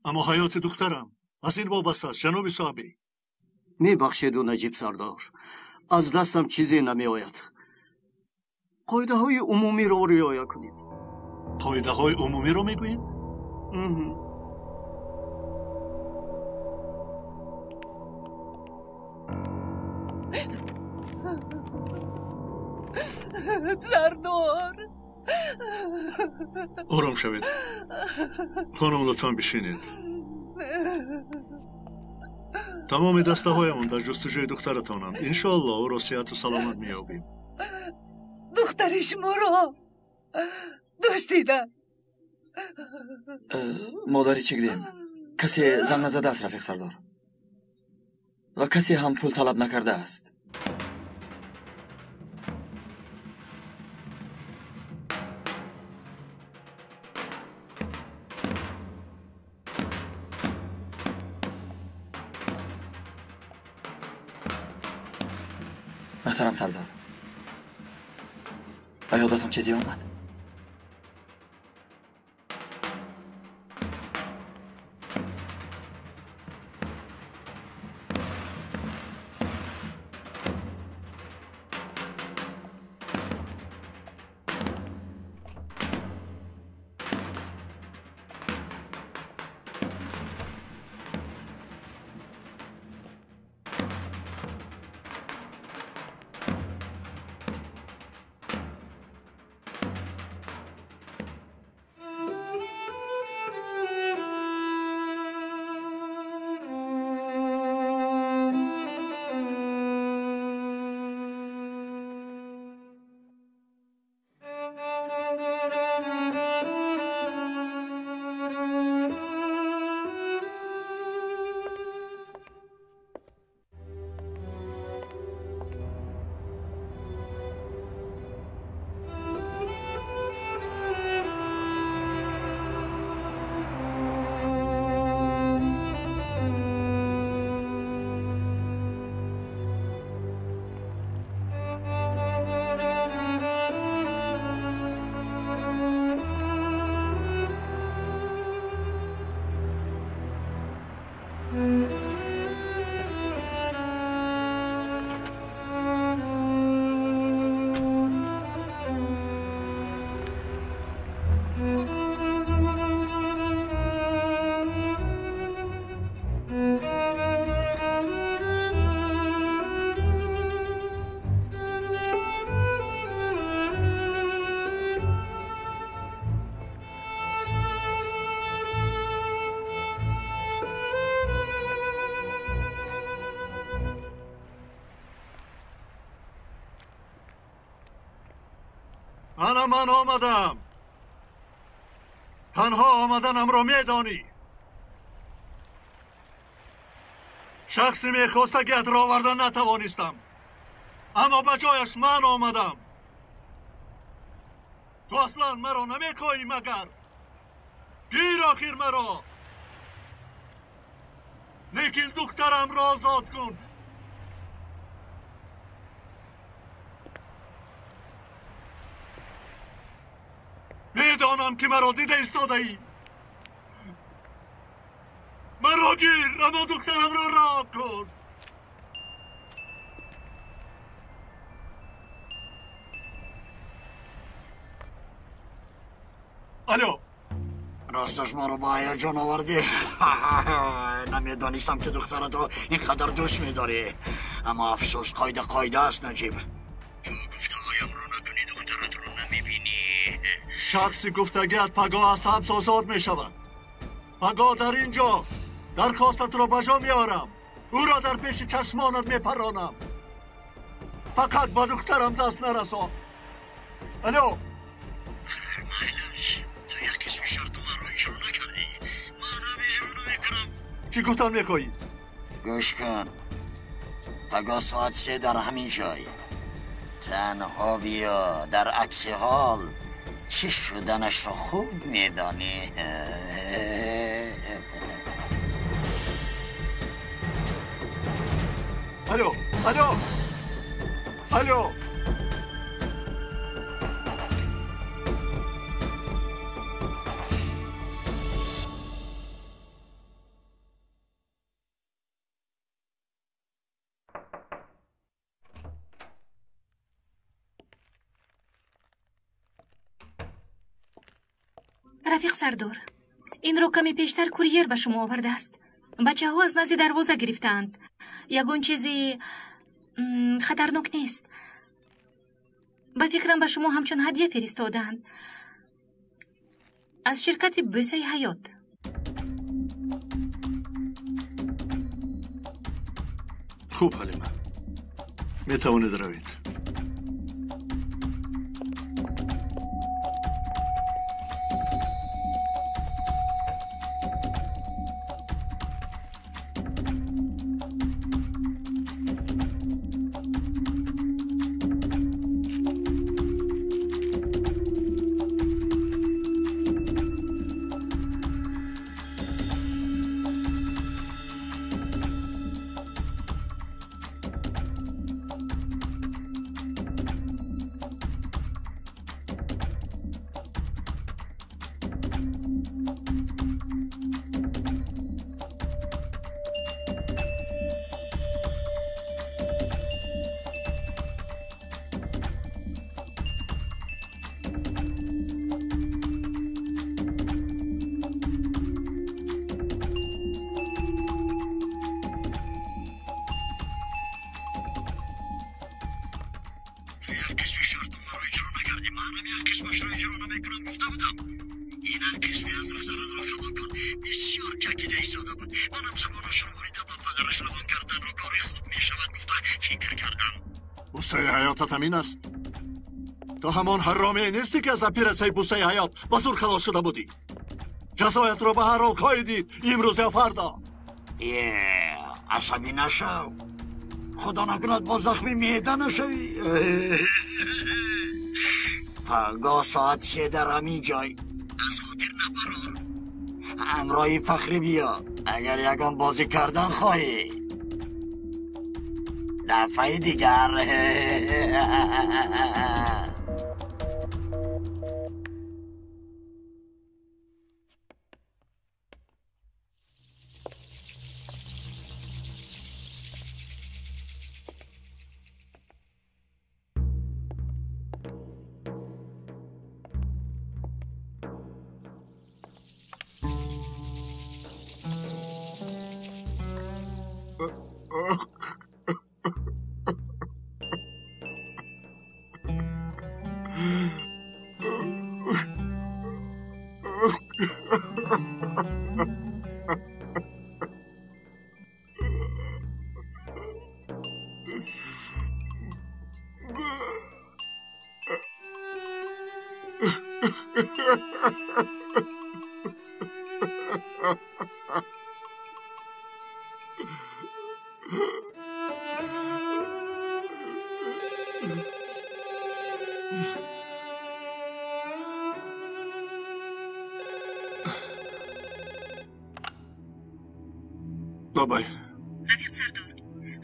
Аммо ҳаёти духтарам аз ин вобаста аст, ҷаноби соҳибӣ. Мебахшеду, Наҷиб сардор. Аз дастам чизе намеояд. Қоидаҳои умумиро риоя кунед. Қоидаҳои умумиро мегӯед? Сардор. Ором шавед. Хонум, лутфан бишинед. Тамоми дастаҳоямон дар ҷустуҷӯи духтаратонанд. Иншоалло ӯро сиҳату саломат меёбем. Духтари шуморо дуздида. Модари Чигдем, касе занг назадааст, рафиқ сардор. Ва касе ҳам пул талаб накардааст. Муҳтарам сардор, ба ёдатон чизе омад? Ана ман омадам. Танҳо омаданамро медонӣ. Шахси мехостагиатро оварда натавонистам. Аммо ба ҷояш ман омадам. Ту аслан маро намехоҳӣ магар? Гир охир маро. Лекин духтарамро озод кун. Медонам ки маро дида истодаӣ. Маро гир, аммо духтарамро раҳо кун. Алло. Росташ маро ба ҳаяҷон овардӣ. Намедонистам ки духтаратро ин қадар дӯст медорӣ. Аммо афсӯс, қоида қоида аст, Наҷиб. Ту гуфтаҳоямро накунӣ, духтаратро намебинӣ. Шахси гуфтагиат пагоҳ аз ҳабс озод мешавад. Пагоҳ дар ин ҷо дархостатро ба ҷо меорам. Ӯро дар пеши чашмонат мепаронам. Фақат ба духтарам даст нарасон. Алло. Хайр, майлаш. Ту як қисми шарти маро иҷро накардӣ. Манам иҷро намекунам. Чӣ гуфтан мехоҳӣ? Гӯш кун. Пагоҳ соат 3 дар ҳамин ҷой. Танҳо биё. Дар акси ҳол чӣ шуданашро хуб медонӣ. Алло, алло, алло. Рафиқ Сардор, инро каме пештар курьер ба шумо овардааст. Бачаҳо аз назди дарвоза гирифтаанд. Ягон чизи хатарнок нест. Ба фикрам ба шумо ҳамчун ҳадя фиристодаанд. Аз ширкати Бӯсаи ҳаёт. Хуб, Ҳалима, метавонед равед. Ҳаётат ҳамин аст. Ту ҳамон ҳаромие нестӣ, ки аз оператсияи бусаи ҳаёт ба зур халос шуда будӣ. Ҷазоятро ба ҳар ҳол хоҳӣ дид, имрӯз ё фардо. Асабӣ нашав. Худо накунад боз захми меъда нашавӣ. Пагоҳ соат 3 дар ҳамин ҷой. Аз хотир набарор. Ҳамроҳи Фахрӣ биё, агар ягон бозӣ кардан хоҳӣ. Дафъаи дигар.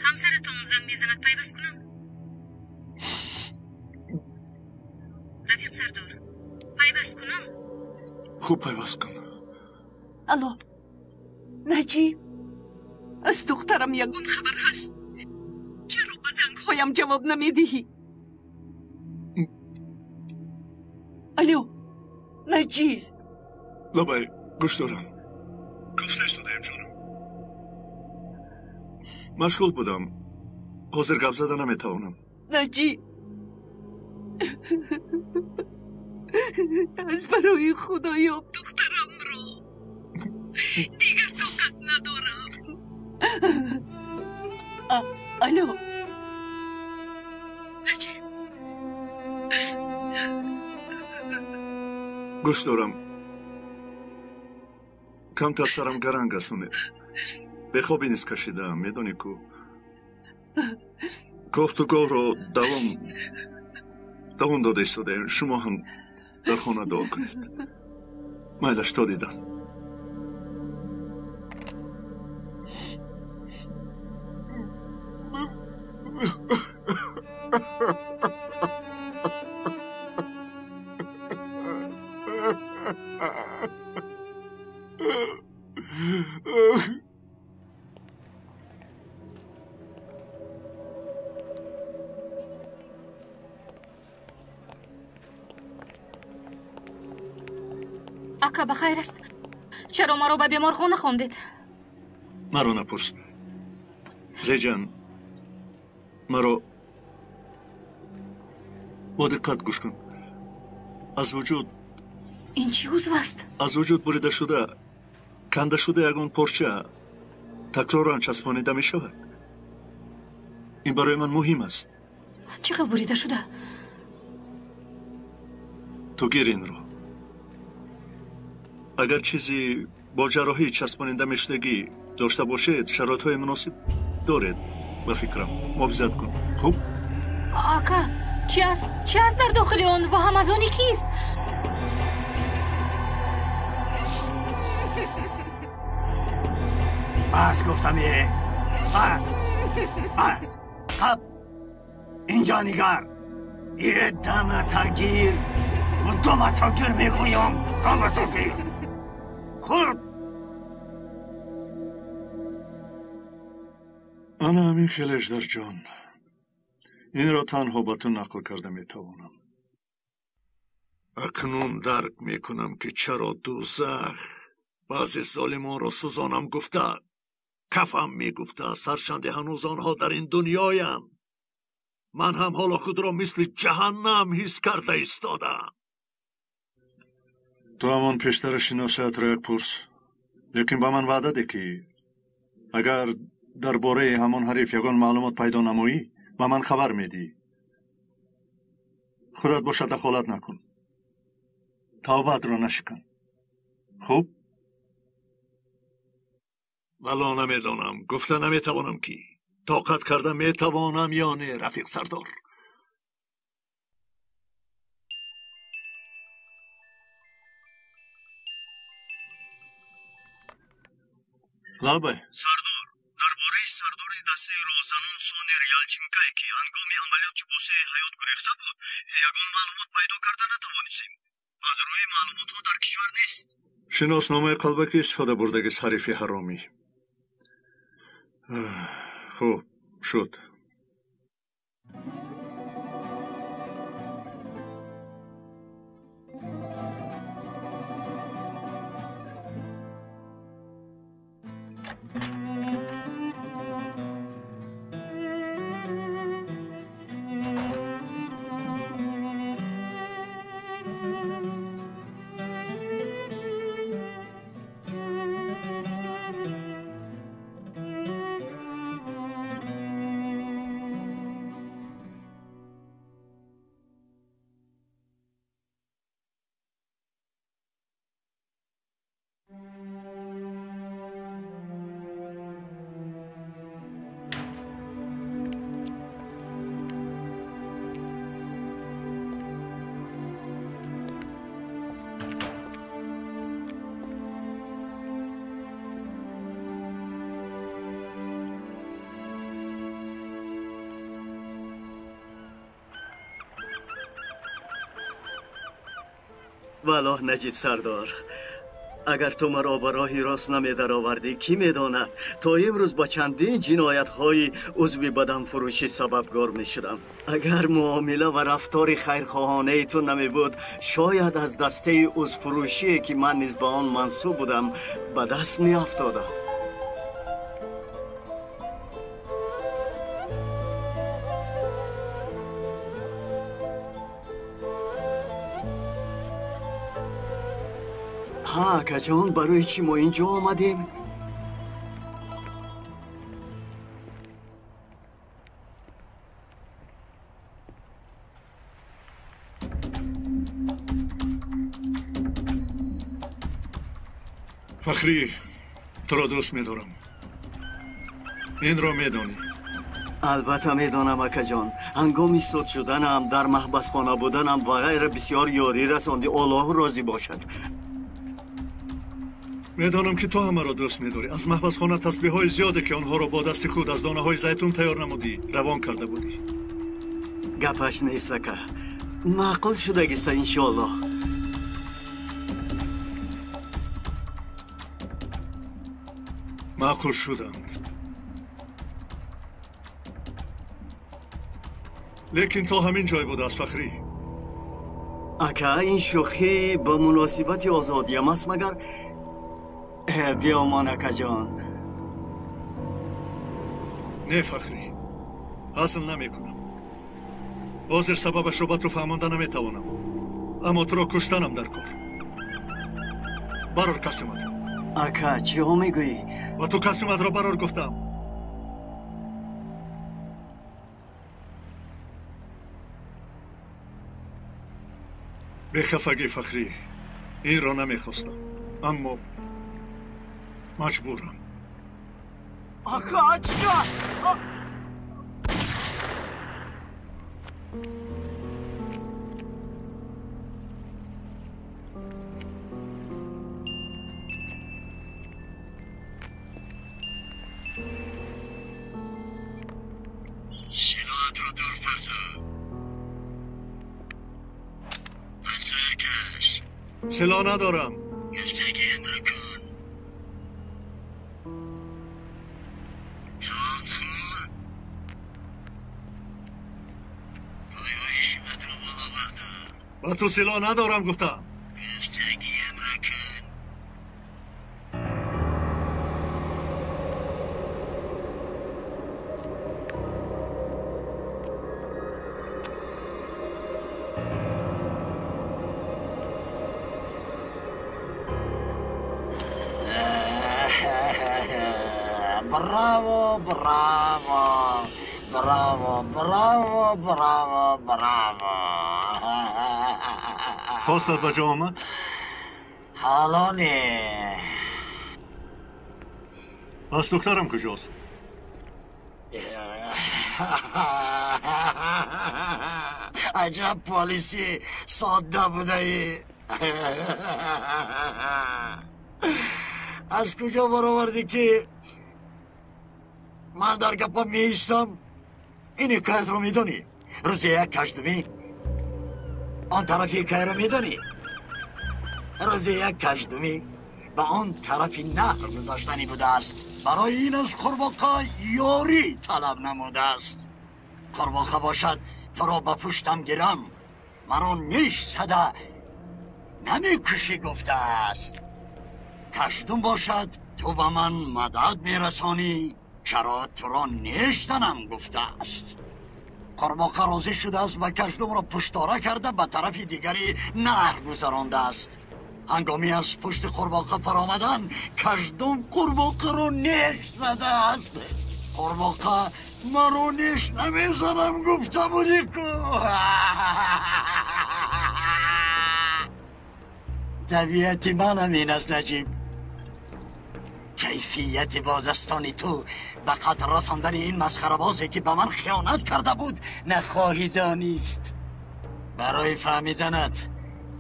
Ҳамсаратон занг мезанад, пайваст кунам? Рафиқ Сардор, пайваст кунам? Хуб, пайваст кун. Алло, Наҷиб, аз духтарам ягон хабар ҳаст? Чаро ба зангҳоям ҷавоб намедиҳӣ? Алло, Наҷиб. Лабай, гӯш дорам. Гуфта истодаем, ҷонам. Машғул будам. Ҳозир гап зада наметавонам. Наҷиб, аз барои Худоёб духтарамро. Дигар тоқат надорам. Алло. Наҷиб. Гӯш дорам. Камтар сарам гаранг аст, Умед. Бехобӣ низ кашидаам, медонӣ ку. Кофтугоҳро давом дода истодаем. Шумо ҳам дар хона дуо кунед. Майлаш, то дидан. Ака, ба хайр аст? Чаро маро ба беморхона хондед? Маро напурс. Зеҷан, маро бо диққат гӯш кун. Аз вуҷуд Ин чӣ узв аст? Аз вуҷуд бурида шуда, канда шуда ягон порча такроран часпонида мешавад. Ин барои ман муҳим аст. Чӣ хел бурида шуда? Ту гир инро. Агар чизи бо ҷарроҳӣ часпонида мешудагӣ дошта бошед, шароитҳои муносиб доред, ба фикрам. Муҳофизат кун. Хуб? Ака, чӣ аст? Чӣ аст дар дохили он ва ҳам аз они кист? Бас гуфтам, е. Бас. Бас. Хаб. Инҷа нигар. Е дамата гир. Дамата гир мегӯям. Дамата гир. Хуб. Ана ҳамин хел, Эждарҷон. Инро танҳо ба ту нақл карда метавонам. Акнун дарк мекунам, ки чаро дузах баъзе золимонро сӯзонам гуфта, кафам мегуфтааст, ҳарчанде ҳанӯз онҳо дар ин дунёянд. Ман ҳам ҳоло худро мисли ҷаҳаннам ҳис карда истодаам. Ту ҳамон пештара шиносиятро як пурс, лекин ба ман ваъда де, ки агар дар бораи ҳамон ҳариф ягон маълумот пайдо намоӣ, ба ман хабар медиҳӣ. Худат бошад, дахолат накун. Тавбаатро нашикан. Хуб? Вало намедонам, гуфта наметавонам, ки тоқат карда метавонам ё не, рафиқ Сардор. Лабай. Сардор, дар бораи сардори дастаи роҳзанон Сонер Ялчинкай, ки ҳангоми амалиёти босеи ҳаёт гурехта буд, ягон маълумот пайдо карда натавонистем. Аз рӯи маълумотҳо дар кишвар нест. Шиносномаи қалбакӣ истифода бурдаги ҳарифи ҳаромӣ. Хуб, шуд. Валлоҳ, Наҷиб сардор, агар ту маро ба роҳи рост намедаровардӣ, кӣ медонад то имрӯз ба чандин ҷиноятҳои узви баданфурӯшӣ сабабгор мешудам. Агар муомила ва рафтори хайрхоҳонаи ту намебуд, шояд аз дастаи узвфурӯшие ки ман низ ба он мансуб будам ба даст меафтодам. Ҳа, акаҷон, барои чӣ мо инҷо омадем? Фахрӣ, туро дӯст медорам. Инро медонӣ. Албатта медонам, акаҷон. Ҳангоми суд шуданам, дар маҳбасхона буданам ва ғайра бисёр ёрӣ расондӣ. Оллоҳ розӣ бошад. Медонам ки ту ҳамаро дӯст медорӣ. Аз маҳбасхона тасбиҳҳои зиёде ки онҳоро бо дасти худ аз донаҳои зайтун тайёр намудӣ, равон карда будӣ. Гапаш нест, ака. Маъқул шудагиста, иншоаллоҳ. Маъқул шуданд. Лекин то ҳамин ҷой будааст, Фахрӣ. Ака, ин шӯхӣ ба муносибати озодиям аст магар? Биёмон, акаҷон. Не, Фахрӣ, ҳазл намекунам. Ҳозир сабабашро ба ту фаҳмонда наметавонам, аммо туро куштанам дар кор. Барор костюматро. Ака, чиҳо мегӯӣ? Ба ту костюматро барор гуфтам. Бехафагӣ, Фахрӣ, инро намехостам, аммо маҷбурам. Ака, чика? Силоҳатро дур парто. Палтоя каш. Силоҳ надорам. Гуфтагиамро кун. Тоб хӯр. Пойҳои шиматро боло бардор. Ба ту силоҳ надорам гуфтам. Гуфтагиамро кун. Браво, браво, браво, браво, браво, браво. Хостат ба ҷо омад? Ҳоло не. Пас духтарам куҷост? Аҷаб полиси содда будаӣ. Аз куҷо баровардӣ ки ман дар гапа меистам? Ин ҳикоятро медонӣ? Рӯзе як каштумӣ он тарафи ҳикояро медонӣ? Рӯзе як каштумӣ ба он тарафи наҳр гузаштанӣ будааст. Барои ин аз қурбоқа ёрӣ талаб намудааст. Қурбоқа бошад туро ба пуштам гирам, маро неш зада намекушӣ гуфтааст. Каштум бошад ту ба ман мадад мерасонӣ, чаро туро неш занам гуфтааст. Қурбоқа розӣ шудааст ва каштумро пуштора карда ба тарафи дигари наҳр гузарондааст. Ҳангоми аз пушти қурбоқа фаромадан, каштум қурбоқаро неш задааст. Қурбоқа маро неш намезанам гуфта будӣ ку. Табиати манам ин аст, Наҷиб. Кайфияти бо дастони ту ба қатл расондани ин масхарабозе ки ба ман хиёнат карда буд нахоҳӣ донист. Барои фаҳмиданат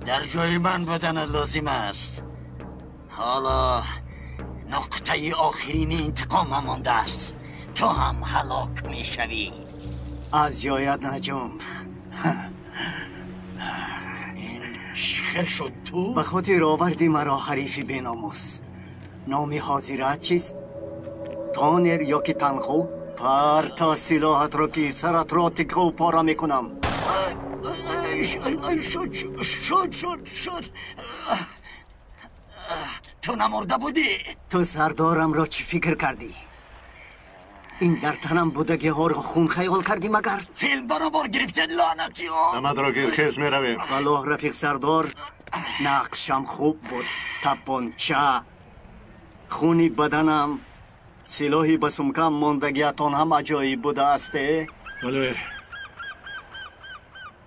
дар ҷои ман буданат лозим аст. Ҳоло нуқтаи охирини интиқомам мондааст. Ту ҳам ҳалок мешавӣ. Аз ҷоят наҷумб. Ин чӣ хел шуд ту? Ба хотир оварди маро ҳарифи беномус. Номи ҳозираат чист? Тонер ё ки Танхо? Парта силоҳатро ки саратро тиккаву пора мекунам. Шуд, шуд, шуд, шуд. Ту намурда будӣ? Ту сардорамро чӣ фикр кардӣ? Ин дар танам будагиҳоро хун хаёл кардӣ магар? Филм баробар гирифтед, лаънатиҳо! Намадро гир, хез, меравем. Валлоҳ, рафиқ сардор, нақшам хуб буд. Тапонча, хуни баданам, силоҳи ба сумкам мондагиатон ҳам аҷоиб будааст, э? Бале.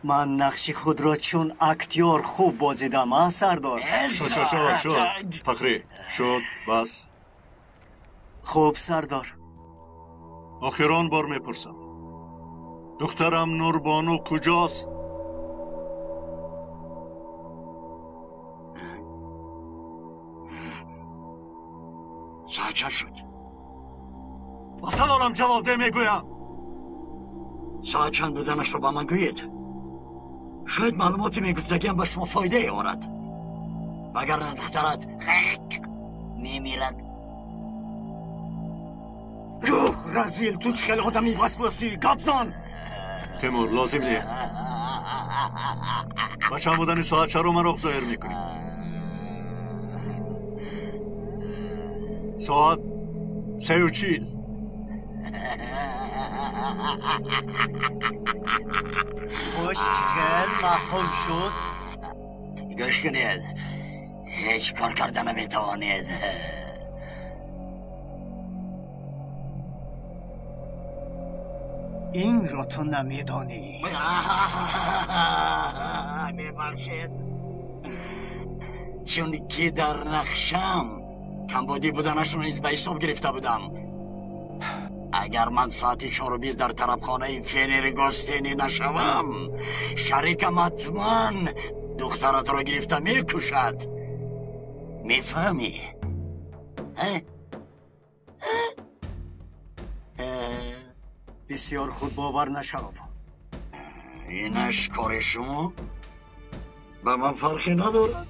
Ман нақши худро чун актёр хуб бозидам, а, сардор? Шуд, шуд, шуд, шуд. Фахрӣ, шуд, бас. Хуб, сардор. Охирон бор мепурсам. Духтарам Нурбону куҷост? Соат чанд шуд? Ба саволам ҷавоб деҳ, мегӯям. Соат чанд буданашро ба ман гӯед. Шояд маълумоти мегуфтагиам ба шумо фоидае орад. Вагарна духтарат мемирад. Юх, разил, ту чӣ хел одами васвасӣ, гап зан! Темур, лозим не. Ба чанд будани соат чаро мароқ зоҳир мекунӣ? Соат 3:40. Хуш, чӣ хел маъқул шуд? Гӯш кунед, ҳеҷ кор карда наметавонед. Инро ту намедонӣ. Мебахшед, чунки дар нақшам камбудӣ буданашро низ ба ҳисоб гирифта будам. Агар ман соати 4:20 дар тарабхонаи Фенери Гостини нашавам, шарикам ҳатман духтаратро гирифта мекушад. Мефаҳмӣ? Бисёр худбовар нашав. Инаш кори шумо? Ба ман фарқе надорад.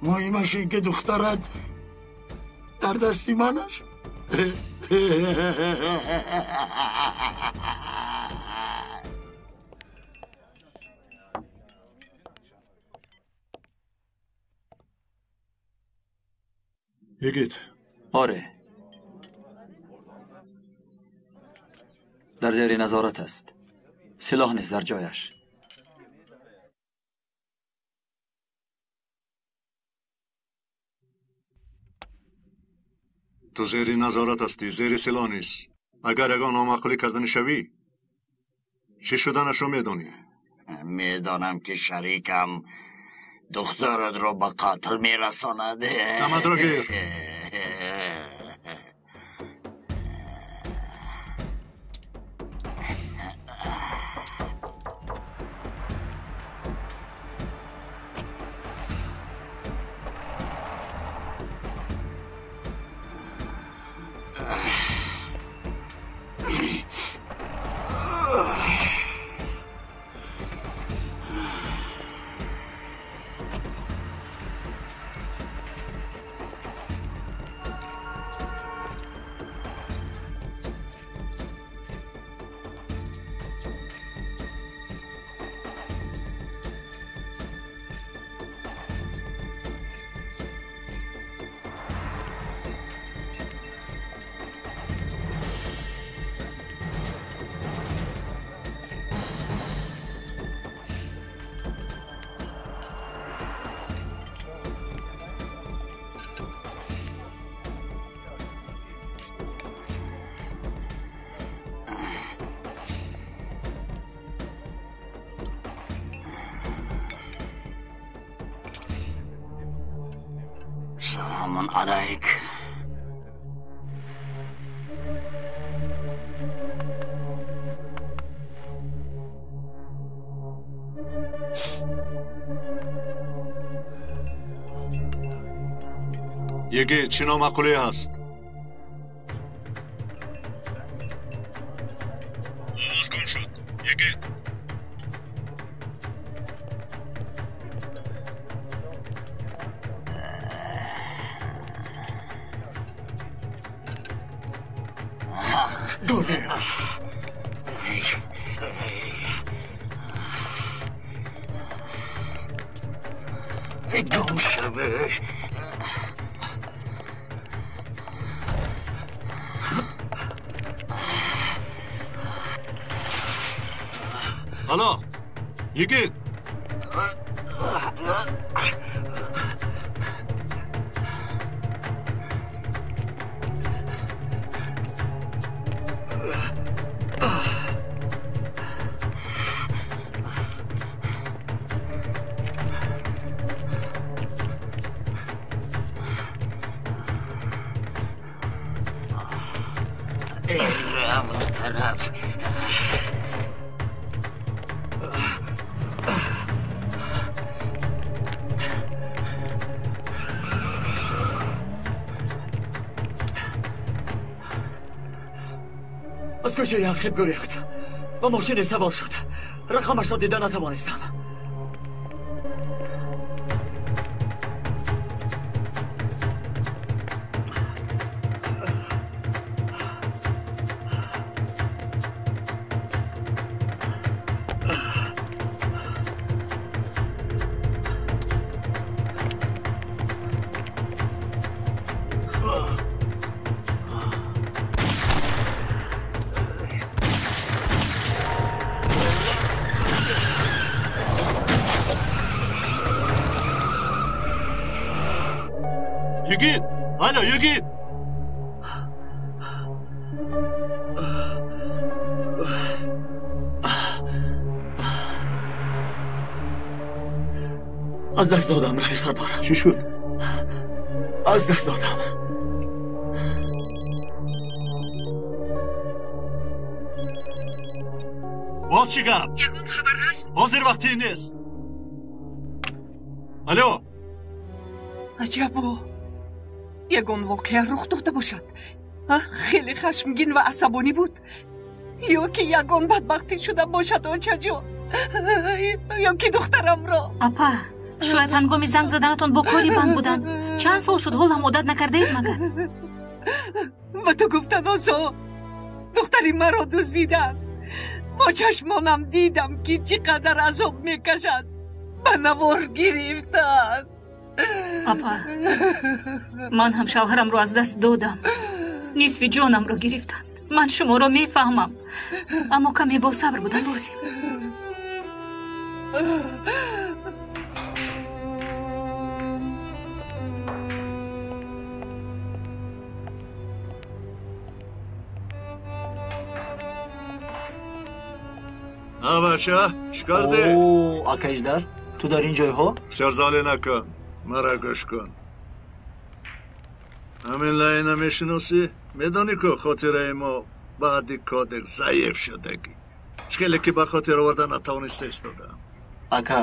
Муҳимаш ин ки духтарат дар дасти ман аст. Йигит. Оре. Дар зери назорат аст. Силоҳ низ дар ҷояш. Ту зери назорат ҳастӣ, зери силоҳ низ. Агар ягон номаъқулӣ карда нашавӣ, чӣ шуданашро медонӣ? Медонам ки шарикам духтаратро ба қатл мерасонад. Намадро гир. Саламун алайк. Йигит, чӣ номаъқулӣ ҳаст? Овоз гум шуд. Йигит. беш. Алло, йигит! Аз кӯчаи ақиб гурехт, ба мошине савор шуд. Рақамашро дида натавонистам. Йигит! Алло, йигит! Аз даст додам, раҳи сардор. Чӣ шуд? Аз даст додам. Боз чӣ гап? Ягон хабар ҳаст? Ҳозир вақти нест. Алло! Аҷабо! Ягон воқеа рух дода бошад. Хеле хашмгин ва асабонӣ буд. Ё ки ягон бадбахтӣ шуда бошад, очаҷон. Ё ки духтарамро. Апа, шояд ҳангоми занг заданатон бо кори банд буданд. Чанд сол шуд, ҳол ҳам одат накардаед магар? Ба ту гуфтан осон. Духтари маро дуздиданд. Бо чашмонам дидам, ки чӣ қадар азоб мекашад. Ба навор гирифтанд. Апа, ман ҳам шавҳарамро аз даст додам. Нисфи ҷонамро гирифтанд. Ман шуморо мефаҳмам, аммо каме босабр будан лозим. А бача, чӣ кардӣ? О, ака Иждар, ту дар ин ҷойҳо? Сарзалӣ накун, мара гӯш кун. Ҳамин лайна мешиносӣ? Медонӣ ку хотираи мо баъди кодек заиф шудагӣ. Чӣ хеле ки ба хотир оварда натавониста истодам. Ака,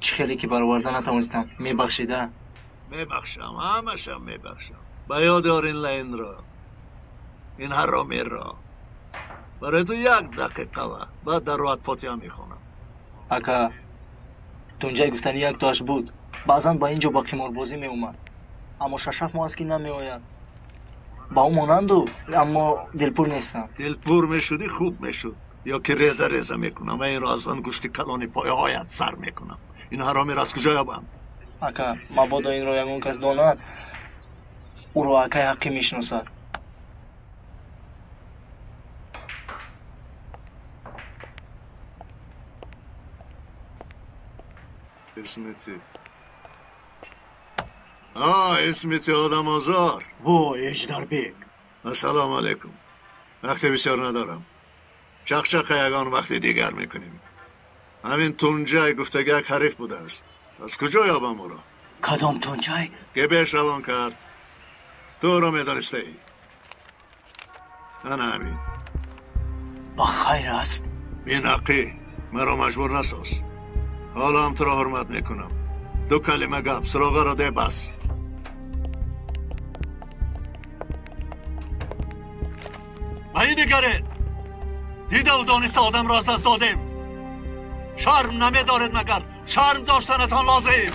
чӣ хеле ки бароварда натавонистам, мебахшида? Мебахшам, ҳамашам мебахшам. Ба ёд ор ин лайнро, ин ҳаромиро. Барои ту як дақиқа вақт, баъд дар роҳат фотиҳа мехонам. Ака, тунҷай гуфтани як тоаш буд. Баъзан ба ин ҷо ба қиморбозӣ меомад, аммо шашафт моҳ аст, ки намеояд. Ба ӯ монанду, аммо дилпур нестам. Дилпур мешудӣ, хуб мешуд. Ё ки реза реза мекунам ва инро аз ангушти калони пояҳоят сар мекунам. Ин ҳаромиро аз куҷо ёбам? Ака, мабодо инро ягон кас донад, ӯро акай ҳаққӣ мешиносад. Исмити. А, Исмити одамозор. Во, Эждарбек. Ассалому алайкум. Вақти бисёр надорам. Чақчақа ягон вақти дигар мекунем. Ҳамин Тунҷай гуфтаги як ҳариф будааст. Аз куҷо ёбам ӯро? Кадом Тунҷай? Гебеш равон кард. Ту ӯро медонистаӣ. Ана ҳамин. Ба хайр аст? Бинақӣ, маро маҷбур насоз. Ҳоло ҳам туро ҳурмат мекунам. Ду калима гап, суроғаро де бас. Ба ин нигаред! Дидаву дониста одамро аз даст додем. Шарм намедоред магар? Шарм доштанатон лозим.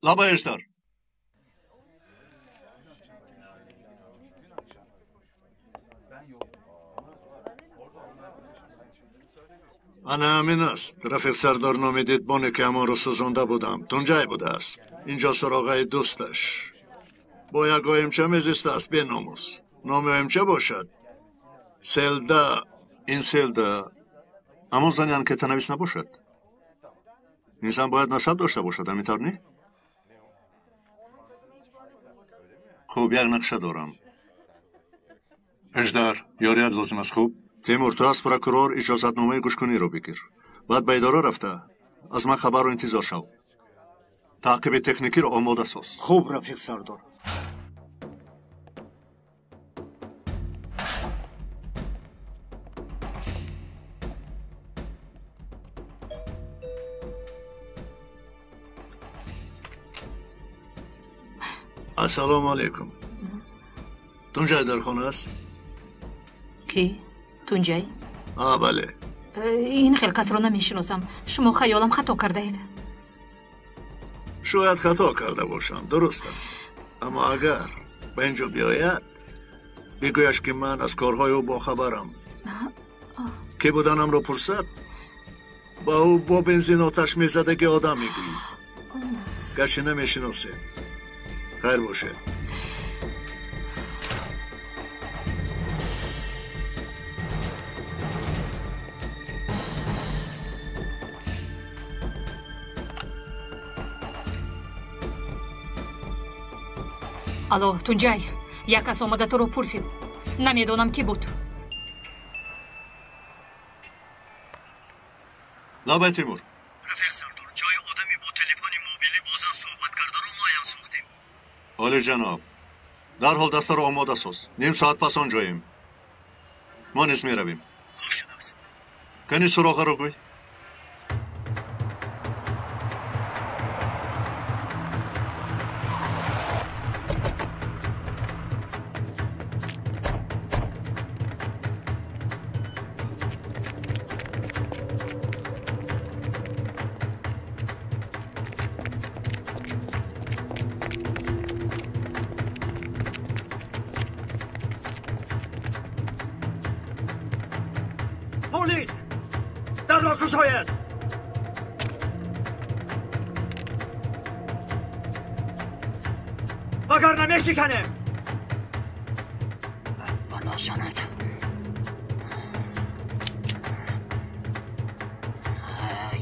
Лаба Эждар. Ана ҳамин аст. Рафиқ Сардор номи дидбоне ки ҳамонро сӯзонда будам, Тунҷай будааст. Инҷо суроғаи дӯсташ. Бо як оимча мезистааст беномус. Номи оимча бошад Селда. Ин Селда ҳамон зани анкетанавис набошад? Ин зан бояд насаб дошта бошад, ҳамин тавр не? Хуб, як нақша дорам. Эждар, ёрият лозим аст, хуб? Тимур, ту аз прокурор иҷозатномаи гӯшкуниро бигир. Баъд ба идора рафта аз ман хабарро интизор шав. Таъқиби техникиро омода соз. Хуб, рафиқ Сардор. Ассалому алайкум. Тунҷай дар хона аст? Кӣ? Тунҷай? А, бале. Ин хел касро намешиносам. Шумо хаёлам хато кардаед. Шояд хато карда бошам, дуруст аст. Аммо агар ба ин ҷо биёяд, бигӯяш ки ман аз корҳои ӯ бохабарам. Кӣ буданамро пурсад, ба ӯ бо бензин оташ мезадаги одам мегӯӣ. Гарчи намешиносед. Хайр бошед. Алло, Тунҷай, як кас омада туро пурсид. Намедонам кӣ буд. Лабай, Тимур. Рафиқ Сардор, ҷои одами бо телефони мобилӣ бо зан суҳбат кардаро муайян сохтем. Олиҷаноб, дарҳол дастаро омода соз. Ним соат пас он ҷоем. Мо низ меравем. Хуб шудааст. Кани суроғаро гӯй. Полис! Дарро кушоед! Вагарна мешиканем! Бало занад. Ай.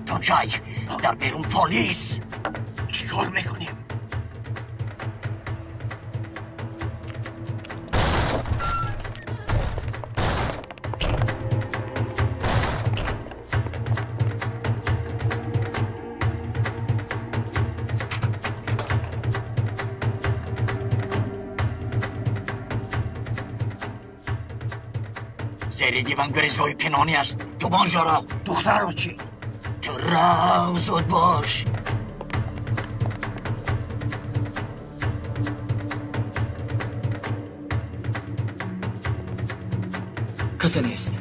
Тунҷай, дар берун полис! Чӣ кор мекунем? Зери диван гурезгоҳи пинҳонӣ аст. Ту ба он ҷо рав. Духтарро чӣ? Ту рав, зуд бош. Касе нест.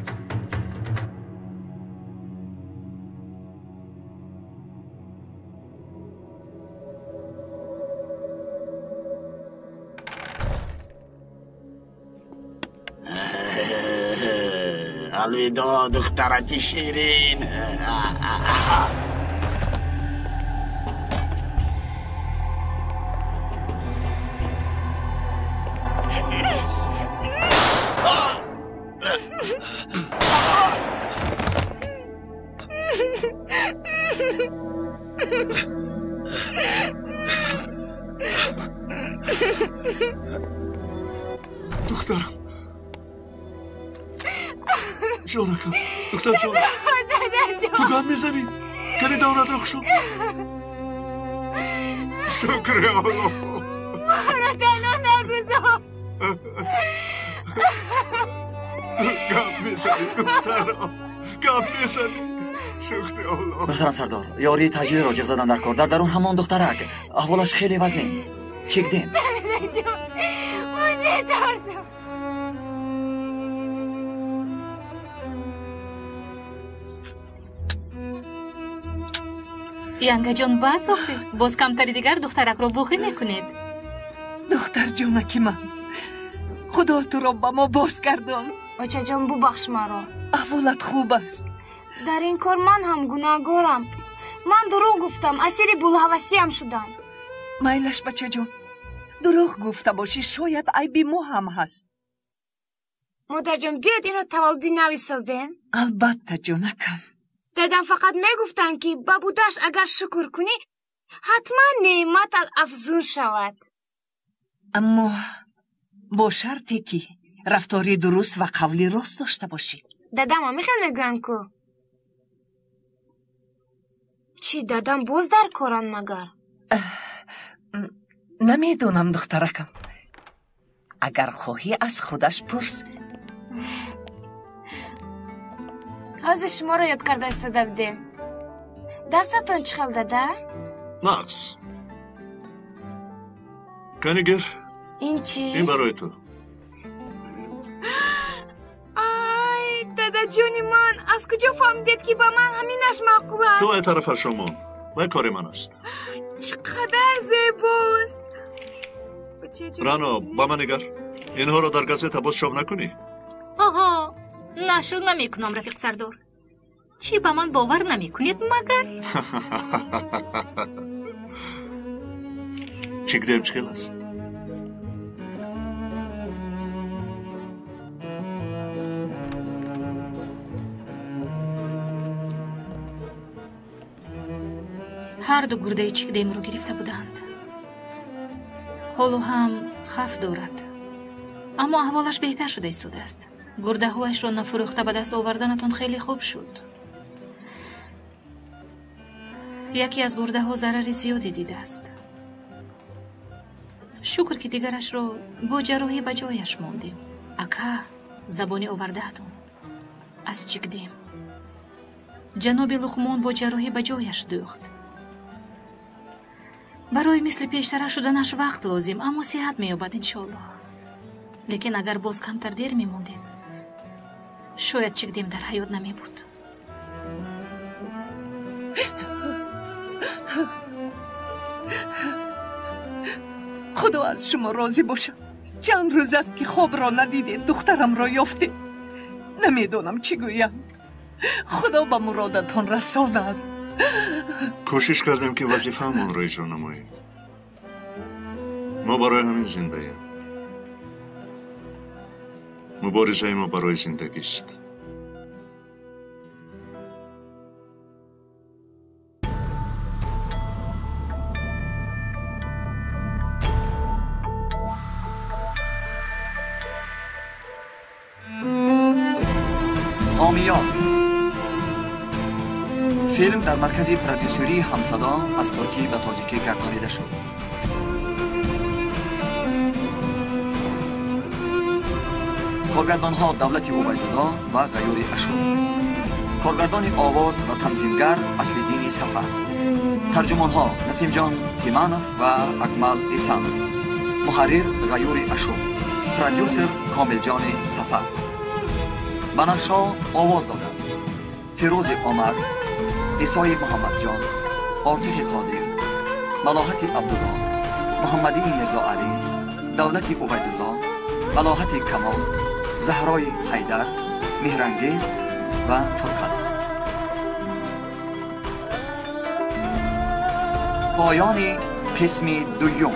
Алвидо, духтарати ширин. Духтарам. Ҷонакам, духтарҷон. Ту гап мезанӣ? Кани давратро кушо. Шукри Аллоҳ. Маро танҳо нагузор. Гап мезанӣ, духтарам. Гап мезанӣ. Шукри Аллоҳ. Муҳтарам Сардор, ёрии таҷдидро ҷиғ задан дар кор. Дар дарун ҳамон духтарак. Аҳволаш хеле вазнин. Чекдем. Дадаҷон, ман метарсам. Янгаҷон, бас охир. Боз камтари дигар духтаракро бухӣ мекунед. Духтарҷонаки ман, худо туро ба мо боз гардон. Очаҷон, бубахш маро. Аҳволат хуб аст. Дар ин кор ман ҳам гунаҳгорам. Ман дурӯғ гуфтам, асири булҳавасиам шудам. Майлаш, бачаҷон, дурӯғ гуфта бошӣ, шояд айби мо ҳам ҳаст. Модарҷон, биёд инро таваллуди нав ҳисобем. Албатта, ҷонакам. Дадам фақат мегуфтанд, ки ба будаш агар шукр кунӣ, ҳатман неъматат афзун шавад. Аммо бо шарте ки рафтори дуруст ва қавли рост дошта бошӣ. Дадам ҳамихел мегӯянд ку. Чӣ, дадам боз дар коранд магар? Намедонам, духтаракам. Агар хоҳӣ, аз худаш пурс. Ҳозир шуморо ёд карда истода будем. Дастатон чӣ хел, дада? Нақс. Кани гир. Ин чист? Ин барои ту. Ай, дадаҷони ман, аз куҷо фаҳмидед, ки ба ман ҳаминаш маъқул аст? Ту ай тарафа шомон. Вай кори ман аст. Чӣ қадар зебост! Рано, ба ман нигар. Инҳоро дар газета боз чоп накунӣ? Оҳо, нашр намекунам, рафиқ Сардор. Чӣ, ба ман бовар намекунед магар? Чигдем чӣ хел аст? Ҳарду гурдаи Чикдемро гирифта буданд. Ҳоло ҳам хаф дорад, аммо аҳволаш беҳтар шуда истодааст. Гурдаҳояшро нафурӯхта ба даст оварданатон хеле хуб шуд. Яке аз гурдаҳо зарари зиёде дидааст. Шукр, ки дигарашро бо ҷарроҳӣ ба ҷояш мондем. Ака, забони овардаатон аз Чикдем. Ҷаноби Луқмон бо ҷарроҳӣ ба ҷояш дӯхт. Барои мисли пештара шуданаш вақт лозим, аммо сиҳат меёбад, иншоаллоҳ. Лекин агар боз камтар дер мемондед, шояд Чикдем дар ҳаёт намебуд. Худо аз шумо розӣ бошад. Чанд рӯз аст, ки хобро надидед, духтарамро ёфтед. Намедонам чӣ гӯям. Худо ба муродатон расонад. Кӯшиш кардем, ки вазифаамонро иҷро намоем. Мо барои ҳамин зиндаем. Муборизаи мо барои зиндагист. Ҳомиён. Филм дар маркази продюсерии Ҳамсадо аз туркӣ ба тоҷикӣ гардонида шуд. Коргардонҳо Давлати Убайдулло ва Ғаюри Ашур. Коргардони овоз ва танзимгар Аслиддини Сафар. Тарҷумонҳо Насимҷон Тиманов ва Акмал Исанов. Муҳаррир Ғаюри Ашур. Продюсер Комилҷони Сафар. Ба нақшҳо овоз доданд Фирӯзи Омар, Исои Муҳаммадҷон, Ортихи Қодир, Малоҳати Абдулло, Муҳаммадии Мирзоалӣ, Давлати Убайдулло, Малоҳати Камол, Заҳрои Ҳайдар, Меҳрангез ва Фурқат. Поёни қисми дуюм.